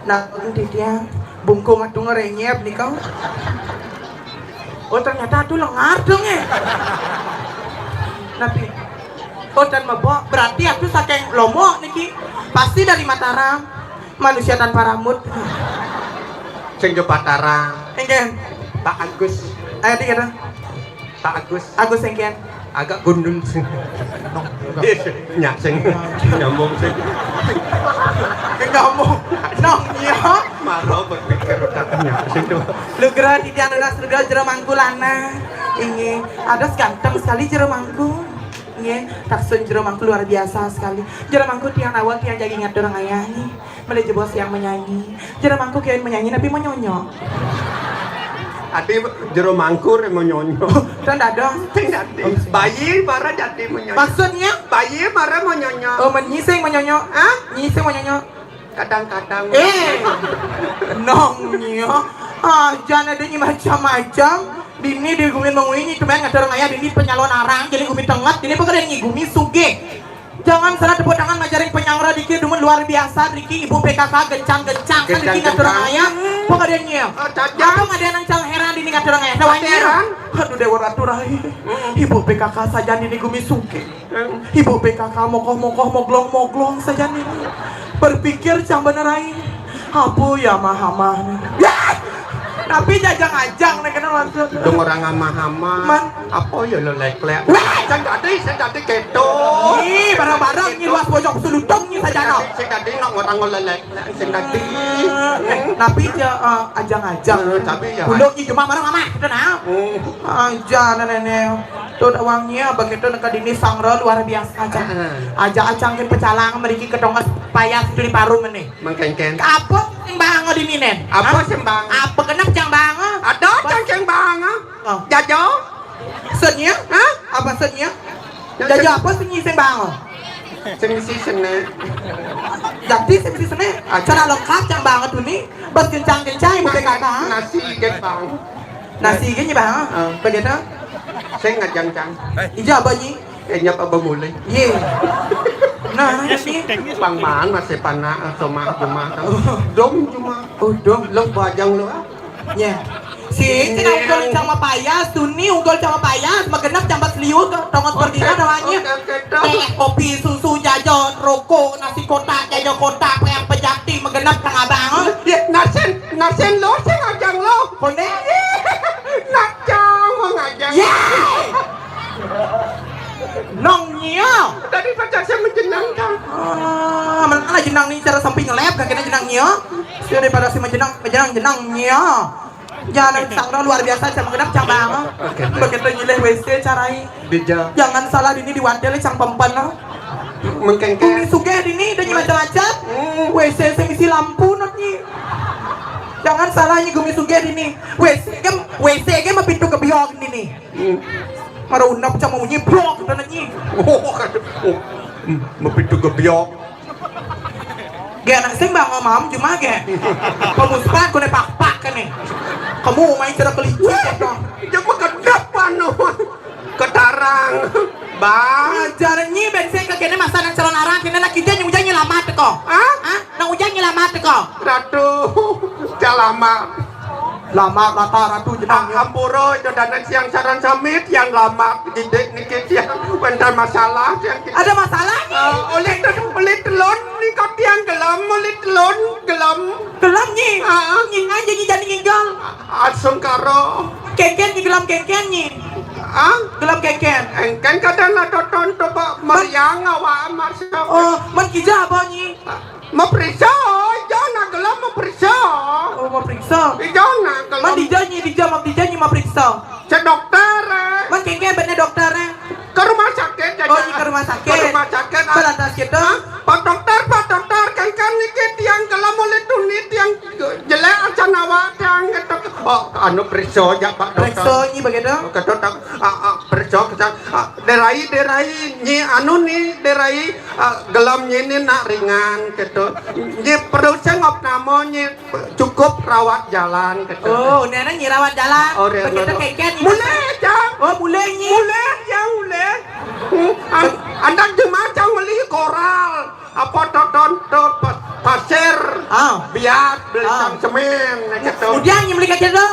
Nah, titia bungkung atu ngerenyep nih kau. Oh, ternyata atu lengar dong eh. Tapi oh, dan mebok berarti atu saking Lombok niki. Pasti dari Mataram. Manusia tanpa rambut. Sing jo Mataram. Enggak. Pak Agus. Ayo dikit dong. Pak Agus. Agus engken. Agak gundul sih. Nyak sing nyambung sih. Nyambung. Nong iya. Maro berpikir otaknya sih tuh. Lugra titiang nunas lugra jero mangku lana. Inggih, ados ganteng sekali jero mangku. Inggih, taksun jero mangku luar biasa sekali. Jero mangku tiang nawon tiang jagi ngatur ngayah nggih. Mele jebos yang menyanyi. Jero mangku kian menyanyi tapi menyonyo. Ati jero mangku re menyonyo. Kan dados. Sing dadi. Bayi mara jadi menyonyo. Maksudnya? Bayi mara menyonyo. Oh, menyi sing menyonyo. Hah? Nyi sing menyonyo. Kadang-kadang. Eh, nong nyo. Ah, jangan ada nyi macam-macam. Dini di gumi mengui nyi cuma ngatur ngayah dini penyalon arang jadi gumi tenget dini pekerjaan nyi gumi sugih. Jangan salah tepuk tangan ngajarin penyaura dikit dumun luar biasa Riki ibu P K K gencang-gencang kan Riki ngatur ngayah. Pekerjaan nyi. Oh, caca. Apa ada nang cal heran dini ngatur ngayah. Sawanya. Aduh Dewa Ratu Rai. Ibu P K K saja dini gumi sugih. Ibu P K K mokoh-mokoh moglong-moglong saja nih. Berpikir cang bener aing. Apu ya mah amah nih. Ya! Tapi jajang-ajang nih kenal maksud. Dong orang amah-amah. Man. Apa ya lo lek-lek? Wah! Sing dadi, sing dadi keto. Ih, bareng-bareng nih luas pojok sulutong nih saja no. Sing dadi nok orang lo lek-lek, sing dadi. Eh, tapi ja, eh, ajang-ajang. Eh, tapi ya. Kulo nyi cuma bareng amah kita nah. Hmm. Aja nenek. Tuh wangi begitu neka dini sangro luar biasa aja. Heeh. Aja acangkin pecalang meriki ketongas payas itu di paru meni. Mengkengken. Apa sing bango dini nen? Apa sing bango? Apa genep cang bango? Ada cang cang bango. Oh. Jajo? Senya? Hah? Apa senya? Jajo apa sing sing bango? Sing si sene. Jadi sing si sene. Acara lengkap cang bango tuh nih. Bas kencang-kencang ibu P K K. Nasi ikan bango. Nasi gini bang. Ah. Begitu. Saya ngajang cang. Ija apa nyi? Eh nyapa bamulai. Ye. Nah, ini. Pang man masih panak atau mah cuma. Dom cuma. Oh, dom. Lo bajang lo ah. Ya. Si, cina ugol cama payas, tuni ugol cama payas, magenap cama seliu, tongot berdina namanya. Teh, kopi, susu, jajan, rokok, nasi kotak, jajan kotak, peyang pejati, magenap tengah bangun. Ya, nasen, nasen lo, sing ajang lo. Kone? Nak cang mengajak. Ye! Nong nyia. Tadi pacar saya menjenang kan. Ah, mana jenang nih cara samping ngelep kakinya jenang nyia. Sudah daripada si menjenang, menjenang jenang nyia. Jangan sang dong luar biasa sama genap cabang. Begitu nyilih W C carai. Jangan salah dini di wantel cang pempen. Mengkengkeng. Bumi sugih dini dan macam-macam. W C sing isi lampu not nyi. Jangan salah nyi gumi sugih dini. W C ke W C ke mah pintu kebiok dini. Mara unap cang mau nyi blok kita nyi. Oh, kata. Oh, mah pintu kebiok. Ge anak sing bang mam cuma ge. Pemuspat kone pak-pak kan nih. Kamu main cara kelicin gitu. Dia mah kedap anu. Ketarang. Bang. Ajar nyi bensin ke kene masa nang calon arang kene nak kita nyuja nyelamat ko. Hah? Hah? Nang uja nyelamat ko. Ratu. Calama. Lama rata ratu jenang. Ampura itu danan siang saran samit yang lama didik niki tiang bentar masalah tiang kita. Ada masalah nyi. Eh, oleh te- oleh telon ni kau tiang gelam oleh telon gelam. Gelam nyi. Ah. Nyi aja nyi jadi nginggal. Asung karo. Kengken nyi gelam kengken nyi. Ah? Gelam kengken. Engken kadang lah toton coba meriang awak masuk. Oh, man kija apa nyi? Meperiksa aja nak gelam. So. Ijo nak, kalau Man dija nyi, dija, man dija nyi mapriksa. Cek dokter, eh. Man kéngkén betné dokter, eh. Ke rumah sakit, Oh, nyi ke rumah sakit. Ke rumah sakit, ah. Balantas kéto. Hah? Pak dokter, Pak dokter, kéngkén niki tiang gelem olih tuni, tiang jelék acan awak tiang kéto. Oh, anu, periksa ja, Pak dokter. Periksa nyi begitu. Kéto, tak, ah, ah, periksa, kéto. Ah, Dérai, Dérai, nyi anu ni, Dérai, ah, gelem nyi ni nak ringan, kéto. Nyi perlu sing opname, nyi cukup rawat jalan, kéto. Oh, néna nyi rawat jalan. Oh, rawat jalan. Begitu kéngkén nyi. Mulih, Cang. Oh, mulih nyi. Mulih, Cang, mulih. Hmm, an-, andak jemaah, Cang, beli koral. Apa toton to pa-, pasir. Ah. Bias, beli, Ah. Cang, semén, kéto. Kemudian nyi beli ka situ?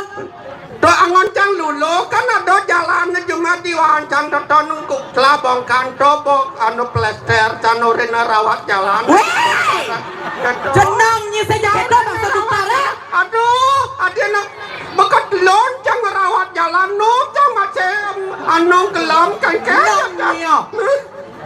To angon, Cang, luluh, kan ada jalan jemaah di wancang toton ku kelabongkan to bok anu plester, can urina rawat jalan. Wéh! Kéto. Jeneng nyi saja kéto maksud dokter, eh? Aduh, adina bekat lon, Cang, rawat jalan, nu, Cang, masih anu gelem, kan, kan? Gelem, iya.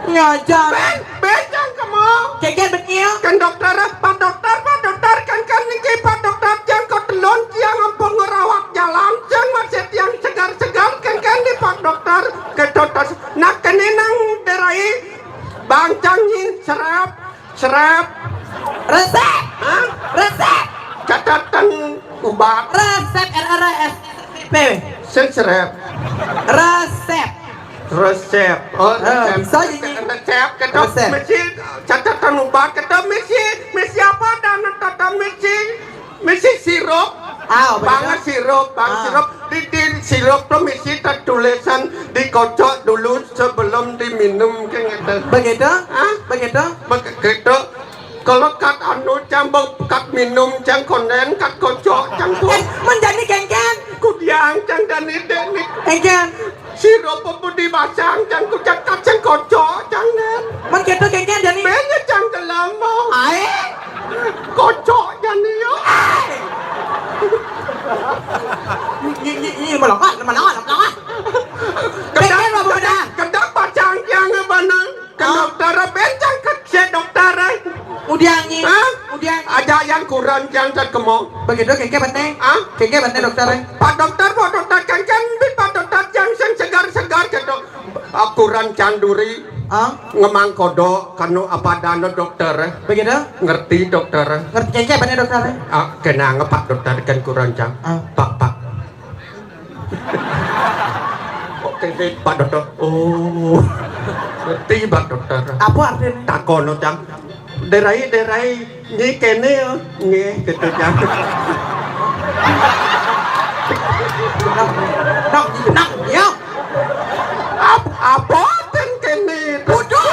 Ngajar. Bén, bén, Cang, kemo. Kéngkén bén, iya. Kan dokter, Pak dokter, Pak dokter, kan, kan, niki, Pak dokter, Cang, kok telon tiang ampun ngerawat jalan, Cang, masih tiang segar-segar, kan, kan, di Pak dokter, ke dokter. Nak kéné nang Dérai, bang, Cang, nyi, serep. Serep. Resep. Hah? Resep. Catatan ubat. Resep, R R E S E P. Sing serep. Resep. Resep. Oh, Eh, resep. Bisa aja, Nyi. Resep, kéto. Resep. Mesti catatan ubat, kéto, mesti, mesti apa dan catatan mesti. Misi sirup. Ah, apa Bang itu? Sirup, bang Ah. Sirup. Di, di sirup to misi tetulisan dikocok dulu sebelum diminum, kan, gitu. Begitu? Hah? Begitu? Begitu. Kalau kat anu, Cang, kat minum, Cang, konden, kat kocok, Cang, ku. Eh, man jani kéngkén. Kudiang, Cang, dan ide nih. Kéngkén. Sirup apa dipasang, Cang, ku cakap, Cang, kocok, Cang, nen. Man kéto kéngkén jani. Benya, Cang, gelem, oh. Aé. Kocok jani, yo. Nyi, nyi, nyi, melongat, melongat, melongat. Kéngkén, Bapak, kedak, kedak pacang, Cang, benar. Ke Hah? Dokter, bén, Cang, ke si dokter, eh. Udiang, Nyi. Hah? Udiang. Aja yang kurang, Cang, tak kemo. Begitu, kéngkén, bené. Hah? Kéngkén, bené, dokter, eh. Pak dokter, Pak dokter, kéngkén, Pak dokter, Cang, sing segar-segar, kéto. Ah, kurang canduri. Ah? Ngemang kodok, kanu apa dana dokter, eh. Begitu? Ngerti, dokter, eh. Ngerti, kéngkén, bené, dokter, eh. Ah, kenang, Pak dokter, kan kurang, Cang. Ah. Pak, Pak. Oke, deh, Pak Dokter. Oh. Ngerti, Pak Dokter. Apa artinya? Takono, Cang. Derai, derai. Nyi kéné, yo. Nggih, gitu, Cang. Nok, nok, yo. Ap-, apa ten kéné? Bodoh,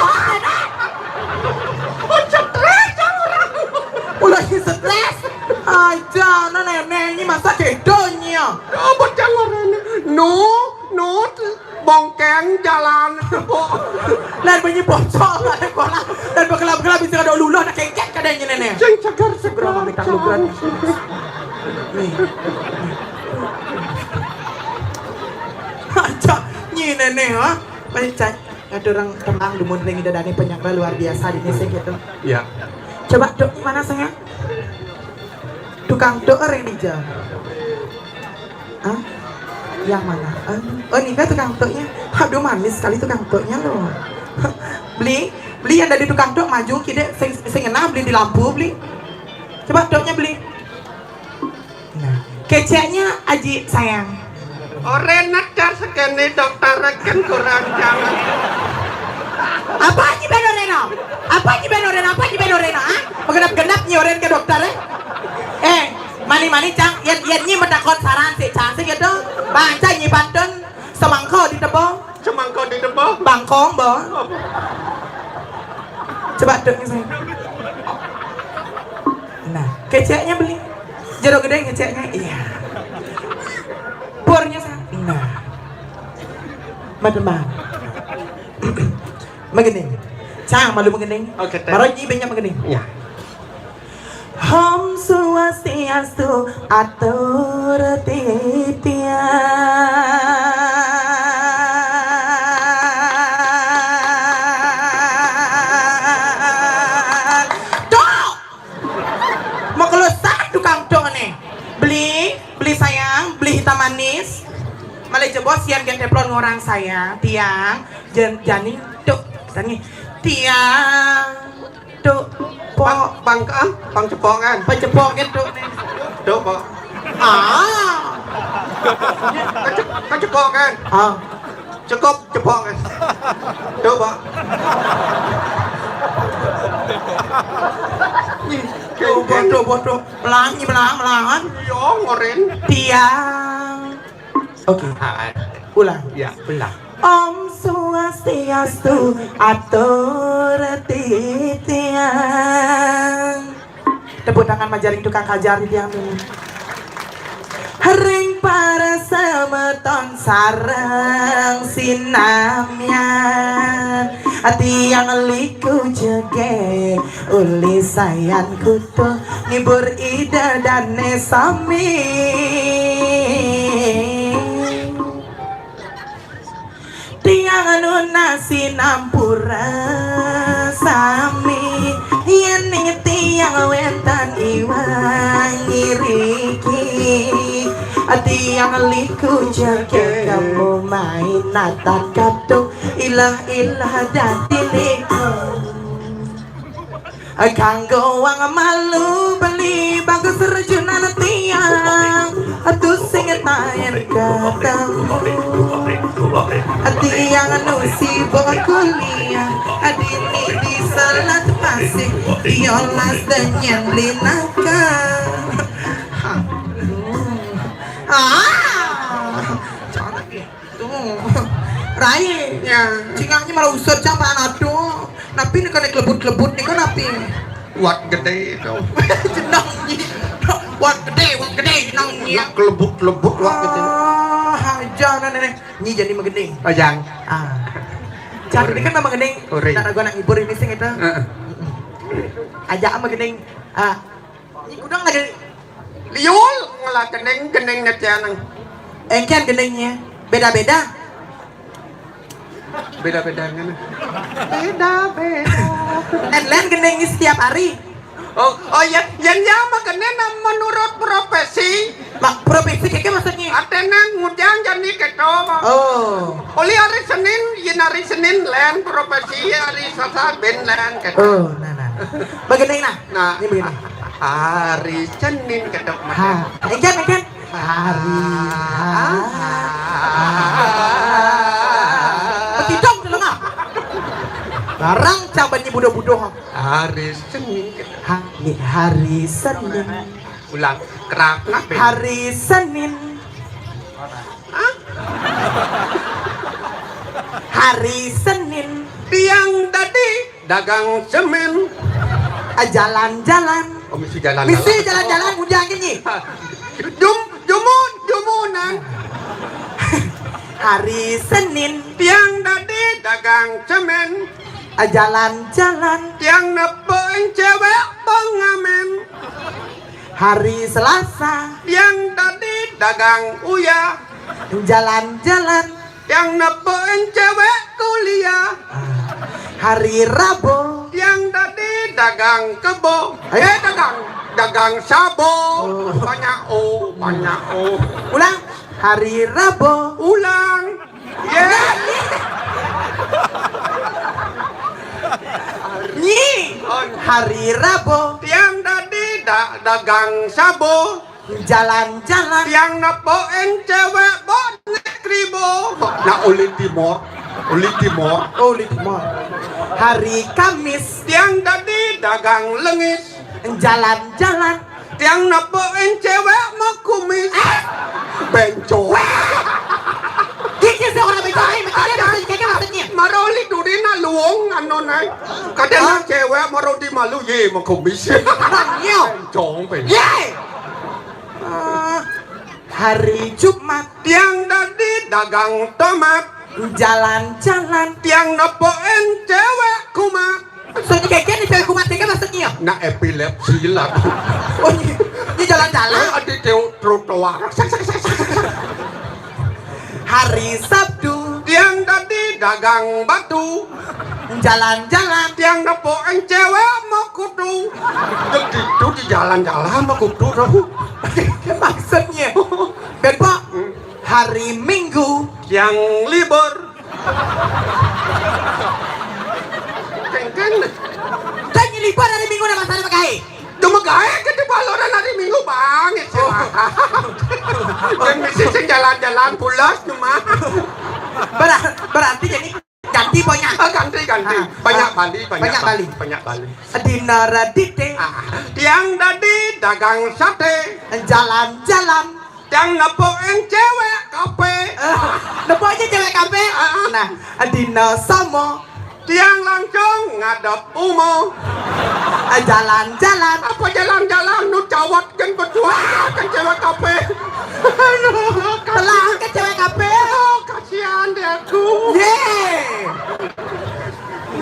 oh, stres orang. Ulah stres. Aja, nah, nenek ini masa kedonya. Oh, bocah ngoréné. Nu, nu, bongkeng jalan tepuk. Lan bunyi bocor, lan bola. Lan bekelap-kelap bisa kada luluh, nak kéngkén kada ini, nenek. Sing segar, segera meminta luguran. Nih. Aja, nyi, nenek, ha? Pancai. Ada orang tembang dumun ring ida dani penyakra luar biasa di sini gitu. Ya. Coba, Dok, mana saya? Tukang tok ring dija. Hah? Yang mana? Eh, oh, nika tukang toknya. Aduh, manis sekali tukang toknya loh. Beli, beli yang dari tukang tok maju kidé sing, sing ngenah beli di lampu beli. Coba toknya beli. Nah, keceknya Aji sayang. Orén nak dar sekéné dokter reken kurang jangan. Apa Aji ben orén, no? Apa Aji ben orén? Apa Aji ben orén, no? Ah? Magenap-genap nyi orén ke dokter, eh? Eh, mani-mani, Cang, yén, yén nyi matakon saran si Cang si gitu. Bang, Cang, nyi pantun semangka di tebang. Semangka di tebang. Bangkong, Bang. Coba duduk, sayang. Nah, keceknya beli. Jero gedé keceknya, iya. Purnya sa-, nah. Mademang. Magening. Cang, malu magening. Oke, teh. Maro nyi banyak magening. Iya. Om Swastiastu, atur titiang. Tok! Mau keluar tukang tok nih. Beli Anis, malih jebos yan gen teflon ngorang saya, tiang, jen-, jani, tuk, sani, tiang, tuk, pok. Bang, bang, ah, bang cepok kan? Bang cepok kan, tuk, nih. Tuk, pok. Ah. Kan ce-, kan cepok kan? Ah. Cukup cepok kan? Tuk, pok. Nih, bodoh, bodoh. Melangi, melang, melangan. Yo, ngoren. Tiang. Oke. Ah, ulang. Ya, ulang. Om Swastiastu, atur titiang. Tepuk tangan majaring tukang kajar titiang dulu. Ring para semeton sareng sinamian, tiang liku jege uli sayan kutu ngibur ida dane sami. Tiang nunas sinampura sami, yen tiang wenten iwang iriki. Tiang liku jege kemu main natan kadung ilah-ilah dadi liku. Kanggo wang malu beli bagus rejunan tiang, atus sing taen ketemu. Tiang nusi bawa kuliah, adini di selat masih, yolas danyen linaka. Ah, cantik. Tuh. Rai. Ya. Cingaknya malah usut, cang, Pak, aduh. Napi nih kena kelebut-kelebut nih, kan napi? Wak gede itu. Jeneng nyi. Wak gede, wak gede, jeneng nyi. Nak kelebut-kelebut wak gede. Ah, aja, nah, nenek. Nyi jadi magending. Ajang. Ah. Cang, ini kan memang gending. Uri. Nak ragu anak ngibur ini sing itu. Heeh. Aja sama gending. Ah. Ini kudang lagi. Liul ngelah gending, gending netianang. Engkian gendingnya. Beda-beda. Beda-beda ngene. Beda-beda. En lain gending setiap hari. Oh, oh ya, yang ya makanya menurut profesi. Mak, profesi keke maksudnya? Artinya ngujang jadi keto. Oh. Oli hari Senin, yen hari Senin lain profesi, hari Selasa ben lain keto. Oh, nah, nah. Begini nah. Nah, ini begini. Hari Senin ketok. Ha, engkian, engkian. Hari, ha, ha. Petidong telengah. Barang cabannya budoh-budoh. Hari Senin. Ha, ni hari Senin. Ulang, kerak, nak, Ben? Hari Senin. Hah? Hari Senin. Tiang tadi dagang semen. Ah, jalan-jalan. Oh, misi jalan-jalan. Misi jalan-jalan, udah gini. Jum-, jumun, jumunan. Hari Senin. Tiang tadi dagang semen. Ah, jalan-jalan. Tiang nepukin cewek pengamen. Hari Selasa. Tiang tadi dagang uya. Jalan-jalan. Tiang nepukin cewek kuliah. Ah. Hari Rabu. Tiang tadi dagang kebo. Ayo. Eh, dagang, dagang sabo. Oh. Banyak oh, banyak oh. Ulang. Hari Rabu. Ulang. Ye. Nyi. Oh. Hari Rabu. Tiang tadi da-, dagang sabo. Jalan-jalan. Tiang nepukin cewek bonek ribo. Nak uli Timor. Uli Timor. Oh, uli Timor. Hari Kamis. Tiang tadi dagang lengis. Jalan-jalan. Tiang nepukin cewek mau kumis. Eh. Bencong. Kiki seorang bencong, eh, maksudnya, maksudnya, maksudnya. Maro uli duri nak luung anu nai. Kadang nak cewek maro di malu ye mau kumis. Nah, iya. Bencong, bencong. Ye. Ah, hari Jumat. Tiang tadi dagang tomat. Jalan-jalan. Tiang nepukin cewek kumat. Maksudnya kayak gini, cewek kumat itu maksudnya? Nak epilepsi lah. Oh, ini, ini jalan-jalan. Eh, ada teo-, trotoar. Hari Sabtu. Tiang tadi dagang batu. Jalan-jalan. Tiang nepukin cewek mau kutu. Begitu di jalan-jalan mau kutu tuh. Maksudnya? Ben, Pak. Hmm. hari Minggu. Yang libur. Kengkeng. Tanya libur hari Minggu nama sana pakai. Cuma gawe ke di Baloran hari Minggu, Bang. Ya, oh. Yang bisa sing jalan-jalan pulas cuma. Ber-, berarti jadi ganti pokoknya. Ah, ganti, ganti. Ah, banyak ah, Bali, banyak banyak Bali. Bali. Banyak Bali. Dina Radite. Ah, tiang dadi dagang sate. Jalan-jalan. Tiang nepuk yang cewek kafe. Eh, nepuk aja cewek kafe. Ah, ah. Nah, dina sama. Tiang langsung ngadep umum. Eh, jalan-jalan. Apa jalan-jalan? Nu cawat kan berjuang kan cewek kafe. Telah ke cewek kafe. Oh, kasihan deh aku. Ye.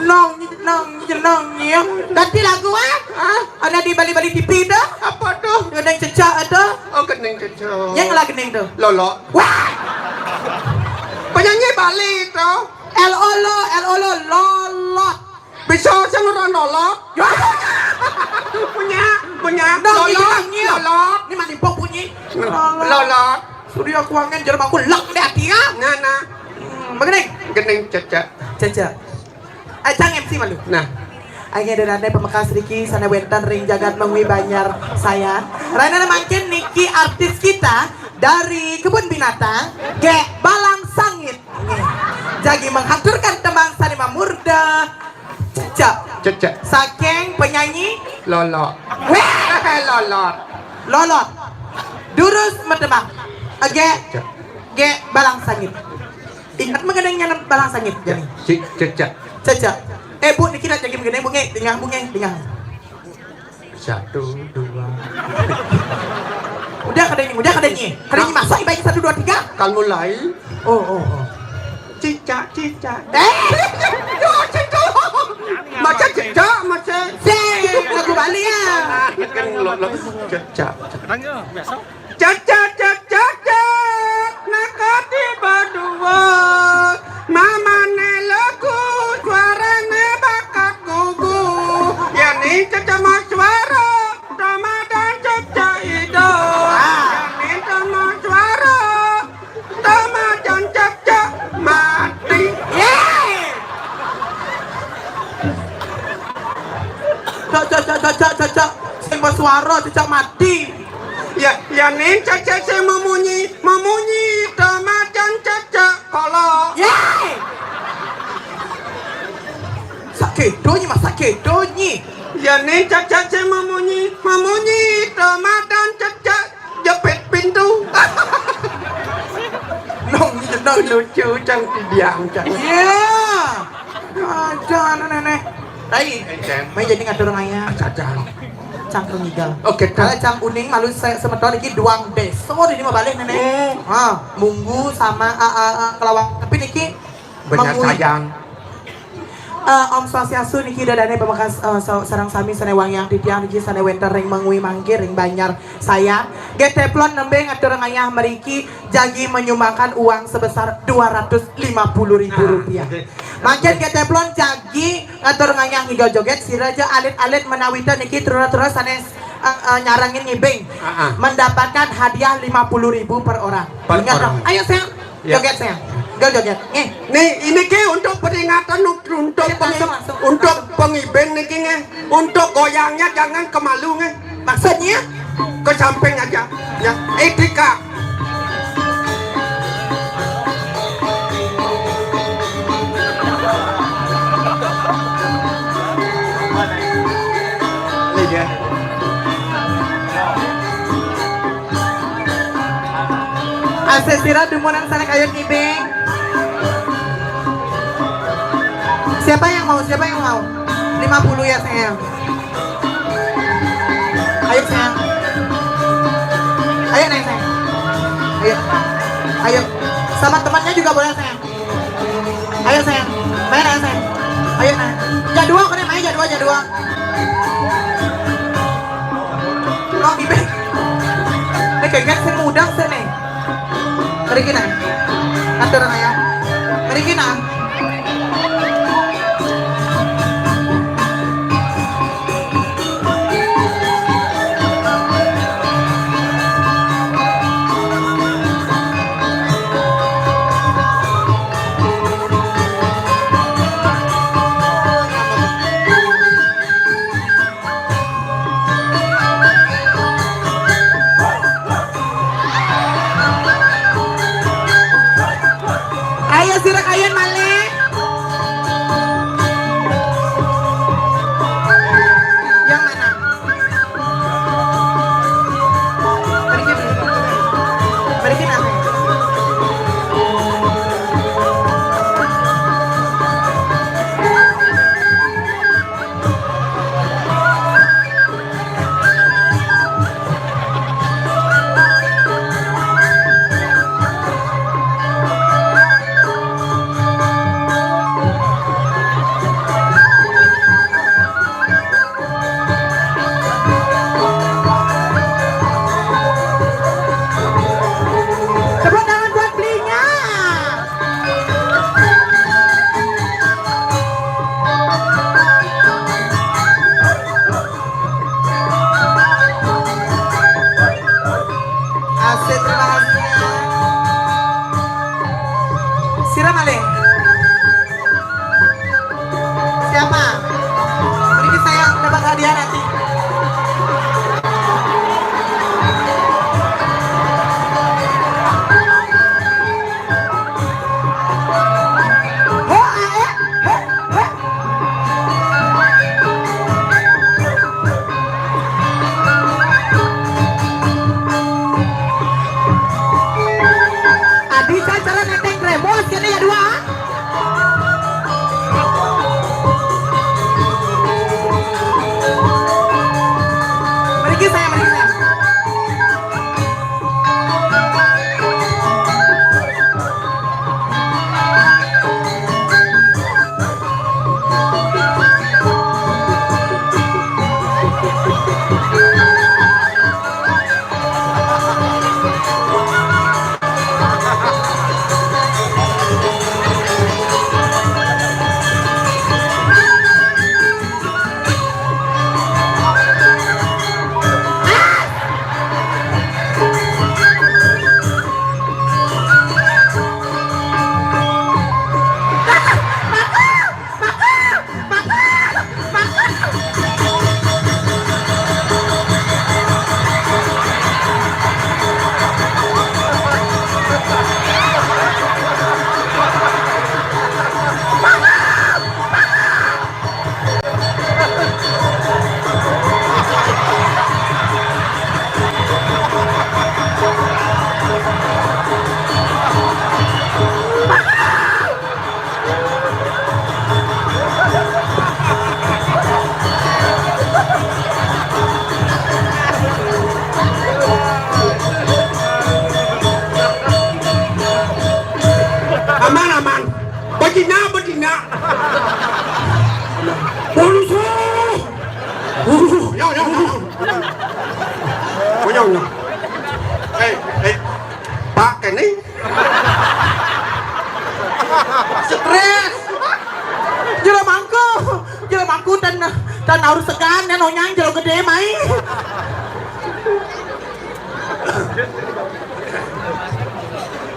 Nong, nong, nong, ya. Ganti lagu, ah? Hah? Ada di Bali-Bali T V dah. Apa tuh? Gending cecak ada. Oh, gending cecak. Yang lagi gending tuh. Lolok. Wah. Penyanyi Bali itu. L O lo, L O lo, lolot. Bisa sing ora lolot. Punya, punya. Nong, lolot, ini nong, iya. Lolot. Ini mandi pok bunyi. Lolot. Lolot. Surya kuangen jerem aku lek deh hati ya. Nah, nah. Hmm, begini. Gending cecak. Cecak. Ajang M C malu. Nah. Akhirnya dari anda pemekas Riki sana wenten ring jagat mengwi Banjar saya. Rana mangkin niki artis kita dari kebun binatang, Gek Balang Sangit. Jagi menghaturkan tembang sani mamurda. Cecak. Cecak. Saking penyanyi Lolo. Weh. Lolot. Lolot. Durus metebak. Age. Cecak. Gek Balang Sangit. Ingat mengenai nyanyi Balang Sangit, Jani. Cecak. Cecak. Eh, Bu, niki nak jadi mengenai bunge, tinggal bunge, tinggal. Satu, dua. Udah kadanya, udah kadanya. Kadanya masuk ibaratnya satu, dua, tiga. Kan mulai. Oh, oh, oh. Cicak, cicak. Eh, dua, satu. Macam cicak, macam. Sing, lagu Bali ya. Kan lo, lo, cicak. Cecak, cecak, cecak, nak tiba dua. Mamane lagu, suarane bakat gugu. Yani cecak mas suara, Ramadan cecak ido. Yani cecak mas suara, Ramadan cecak mati. Yeay. Cak, cak, cak, cak, cak, cak, cak. Sing bersuara, cecak mati. Ya, ya nin cecek sing memunyi, memunyi, temacan cecek kolok. Yeay. Sakedo nyi, Mas, sakedo nyi. Ya nin cecek sing memunyi, memunyi, temacan cecek jepit pintu. Nong, nong lucu, cang diam, cang. Iya. Aja, anu, nenek. Tai. Encen. Mai jadi ngatur ngayah. Aja, aja. Cangkrung igal. Oke, kalau cang uning malu se-, semeton iki duang deso di mah balik, nenek. Hmm. Ha, munggu sama, a, a, a, kelawang. Tapi niki banyak mengui. Sayang. Eh, Om Swastiastu niki dadane pemekas, eh, so-, sareng sami sane wangiang titiang niki sane wenten ring mengui mangkir ring Banjar saya. Ge Teflon nembe ngatur ngayah meriki jagi menyumbangkan uang sebesar dua ratus lima puluh ribu rupiah. Nah, oke. Mangkin Ge Teflon jagi ngatur ngayah ngigal joget, sira aja alit-alit menawita niki terus-terus sane, eh, eh, nyarengin ngibing. Ah, ah. Mendapatkan hadiah lima puluh ribu per orang. Per orang. Ingat dong. Ayo, sayang. Ya. Joget, sayang. Joget, joget. Nih. Nih, ini ke untuk peringatan, untuk, untuk pengi-, langsung, langsung, untuk langsung. Pengiben niki nge. Untuk goyangnya jangan ke malu nge. Maksudnya? Ke samping aja. Ya, etika. Ini dia. Asesira dumunan sana kayu kibing. Siapa yang mau? Siapa yang mau? Lima puluh ya, sayang. Ayo, sayang. Ayo, Neng, sayang. Ayo. Ayo. Sama temannya juga boleh, sayang. Ayo, sayang. Main, ayo, sayang. Ayo, nah. Jadwal, kena main jadwal, jadwal. Lo gibeng. Ini geget sing mudang sih nih. Mriki nah. Atur ya. Mriki nah.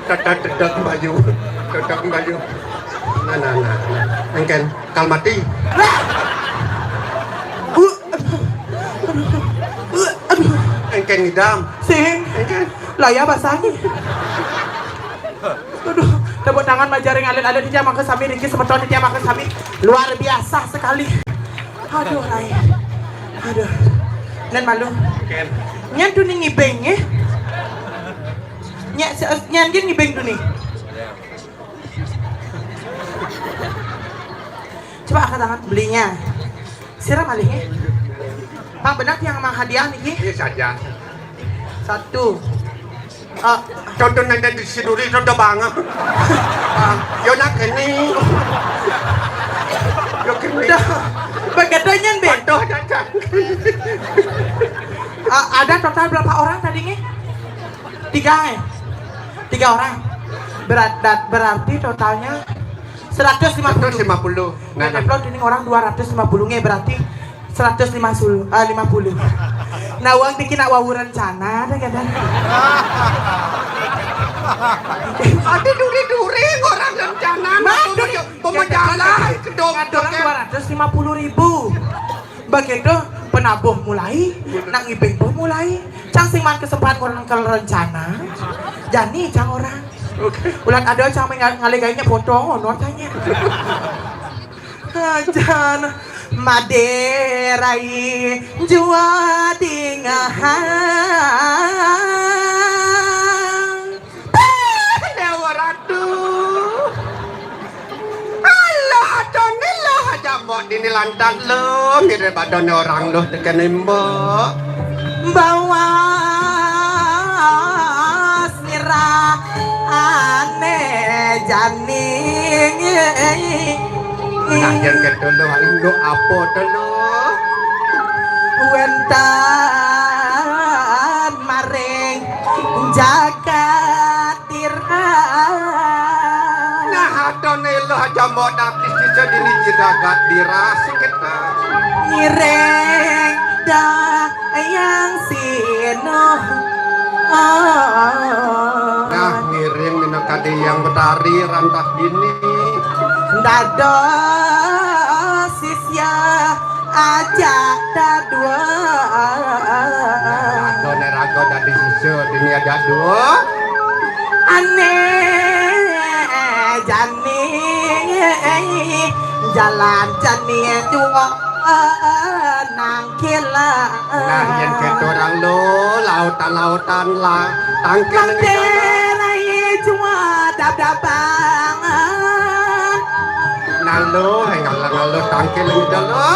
Tetek tetek bayu. Tetek bayu. Nah, nah, nah, nah. Engken kal mati. Uh, aduh, aduh, uh, aduh. Engken ngidam. Sing, Engken. Laya basah nih. Aduh, tepuk tangan majaring alit-alit dia makan sami, niki semeton dia makan sami. Luar biasa sekali. Aduh, Rai. Aduh. Nen malu. Engken. Nyan tuh nih ngibeng ya. Nyan, nyan dia ngibeng tuh nih. Coba angkat tangan belinya. Siram alihnya. Pak, benar yang sama hadiah nih. Iya saja. Satu. Oh, Contoh nanda di siduri contoh banget. Ah, yo nak ini. Yo kini. Udah. Begitu nyen, Be. Contoh aja. Ah, ada total berapa orang tadinya? Tiga, eh? Tiga orang. Berat, dat- berarti totalnya seratus lima puluh. Seratus lima puluh. Nah, Nah, ini orang dua ratus lima puluh nge, berarti seratus lima puluh, ah, lima puluh. Nah, uang dikit nak wau rencana ada kan? Ada duri-duri orang rencana. Pemejalan kedok. Ngaturang dua ratus lima puluh ribu. Begitu penabuh mulai, nang ibing pun mulai. Cang sing man kesempatan orang ke rencana. Jani cang orang. Ulat ada cang mengal- ngalegainya foto honor tanya. Ajan maderai jua dingahan. Dewa Ratu. Allah, Toni lo aja mbok dini lantan lo, mirip adone orang lo tekan mbok. Bawa sira ane janing. Nah, yang kedua lo, lo apa to lo? Wenten maring jagat tiran. Nah, adone lo aja mbok dapis bisa dini jiragat dirasi kita. Ngiring dayang sino. Nah, ngiring minakadi yang betari rantah dini. Dados sisya aja dadua. Adone raga dadi sisa dini aja dua. Ane jani jalan jani jua nangkil. Nah, yang kedua orang lo, lautan-lautan lah. Tangkil ini. Terai jua dab-dabangan. Nah, lo, ngalang lo, tangkil ini lo.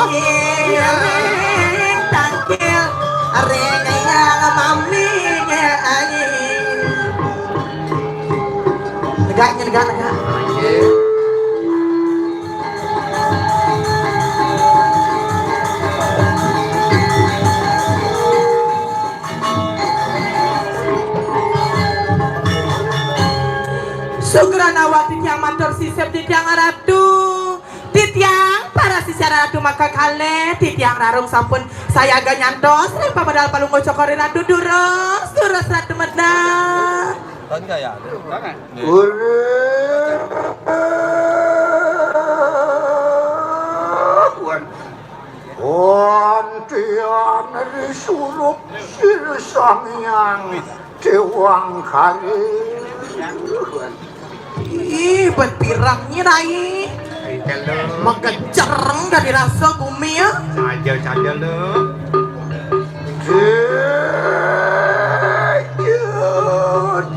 Ring tangkil ring yang mami. Negaknya negak negak. Sugranawa titiang matur sisip titiang ratu. Titiang para sisya ratu maka kalih titiang rarung sampun sayaga nyantos ring pamedal palungguh cokor ring ratu durus durus ratu medal. Urip. Wantian ri surup sira Sang Hyang Dewangkara. Ih, bet pirang nyi rai. Makecereng dari rasa gumi ya. Saja saja lo. Teja,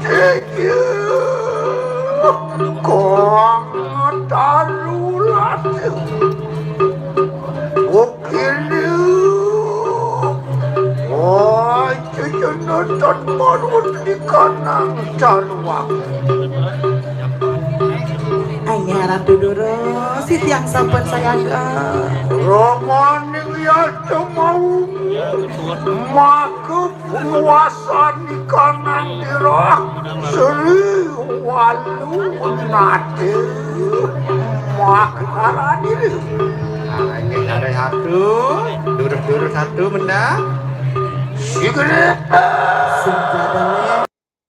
teja, kang tarulat. Bukini. Wah, cucuna tan marut di kanang carwak. Anyar ratu durus titiang sampun sayaga. Ramaning yata mau maka puasani kanang dirah Sri Walu Nate Makara diri. Nah, ini ada satu, durus-durus satu benda. Sigere. Sing jaga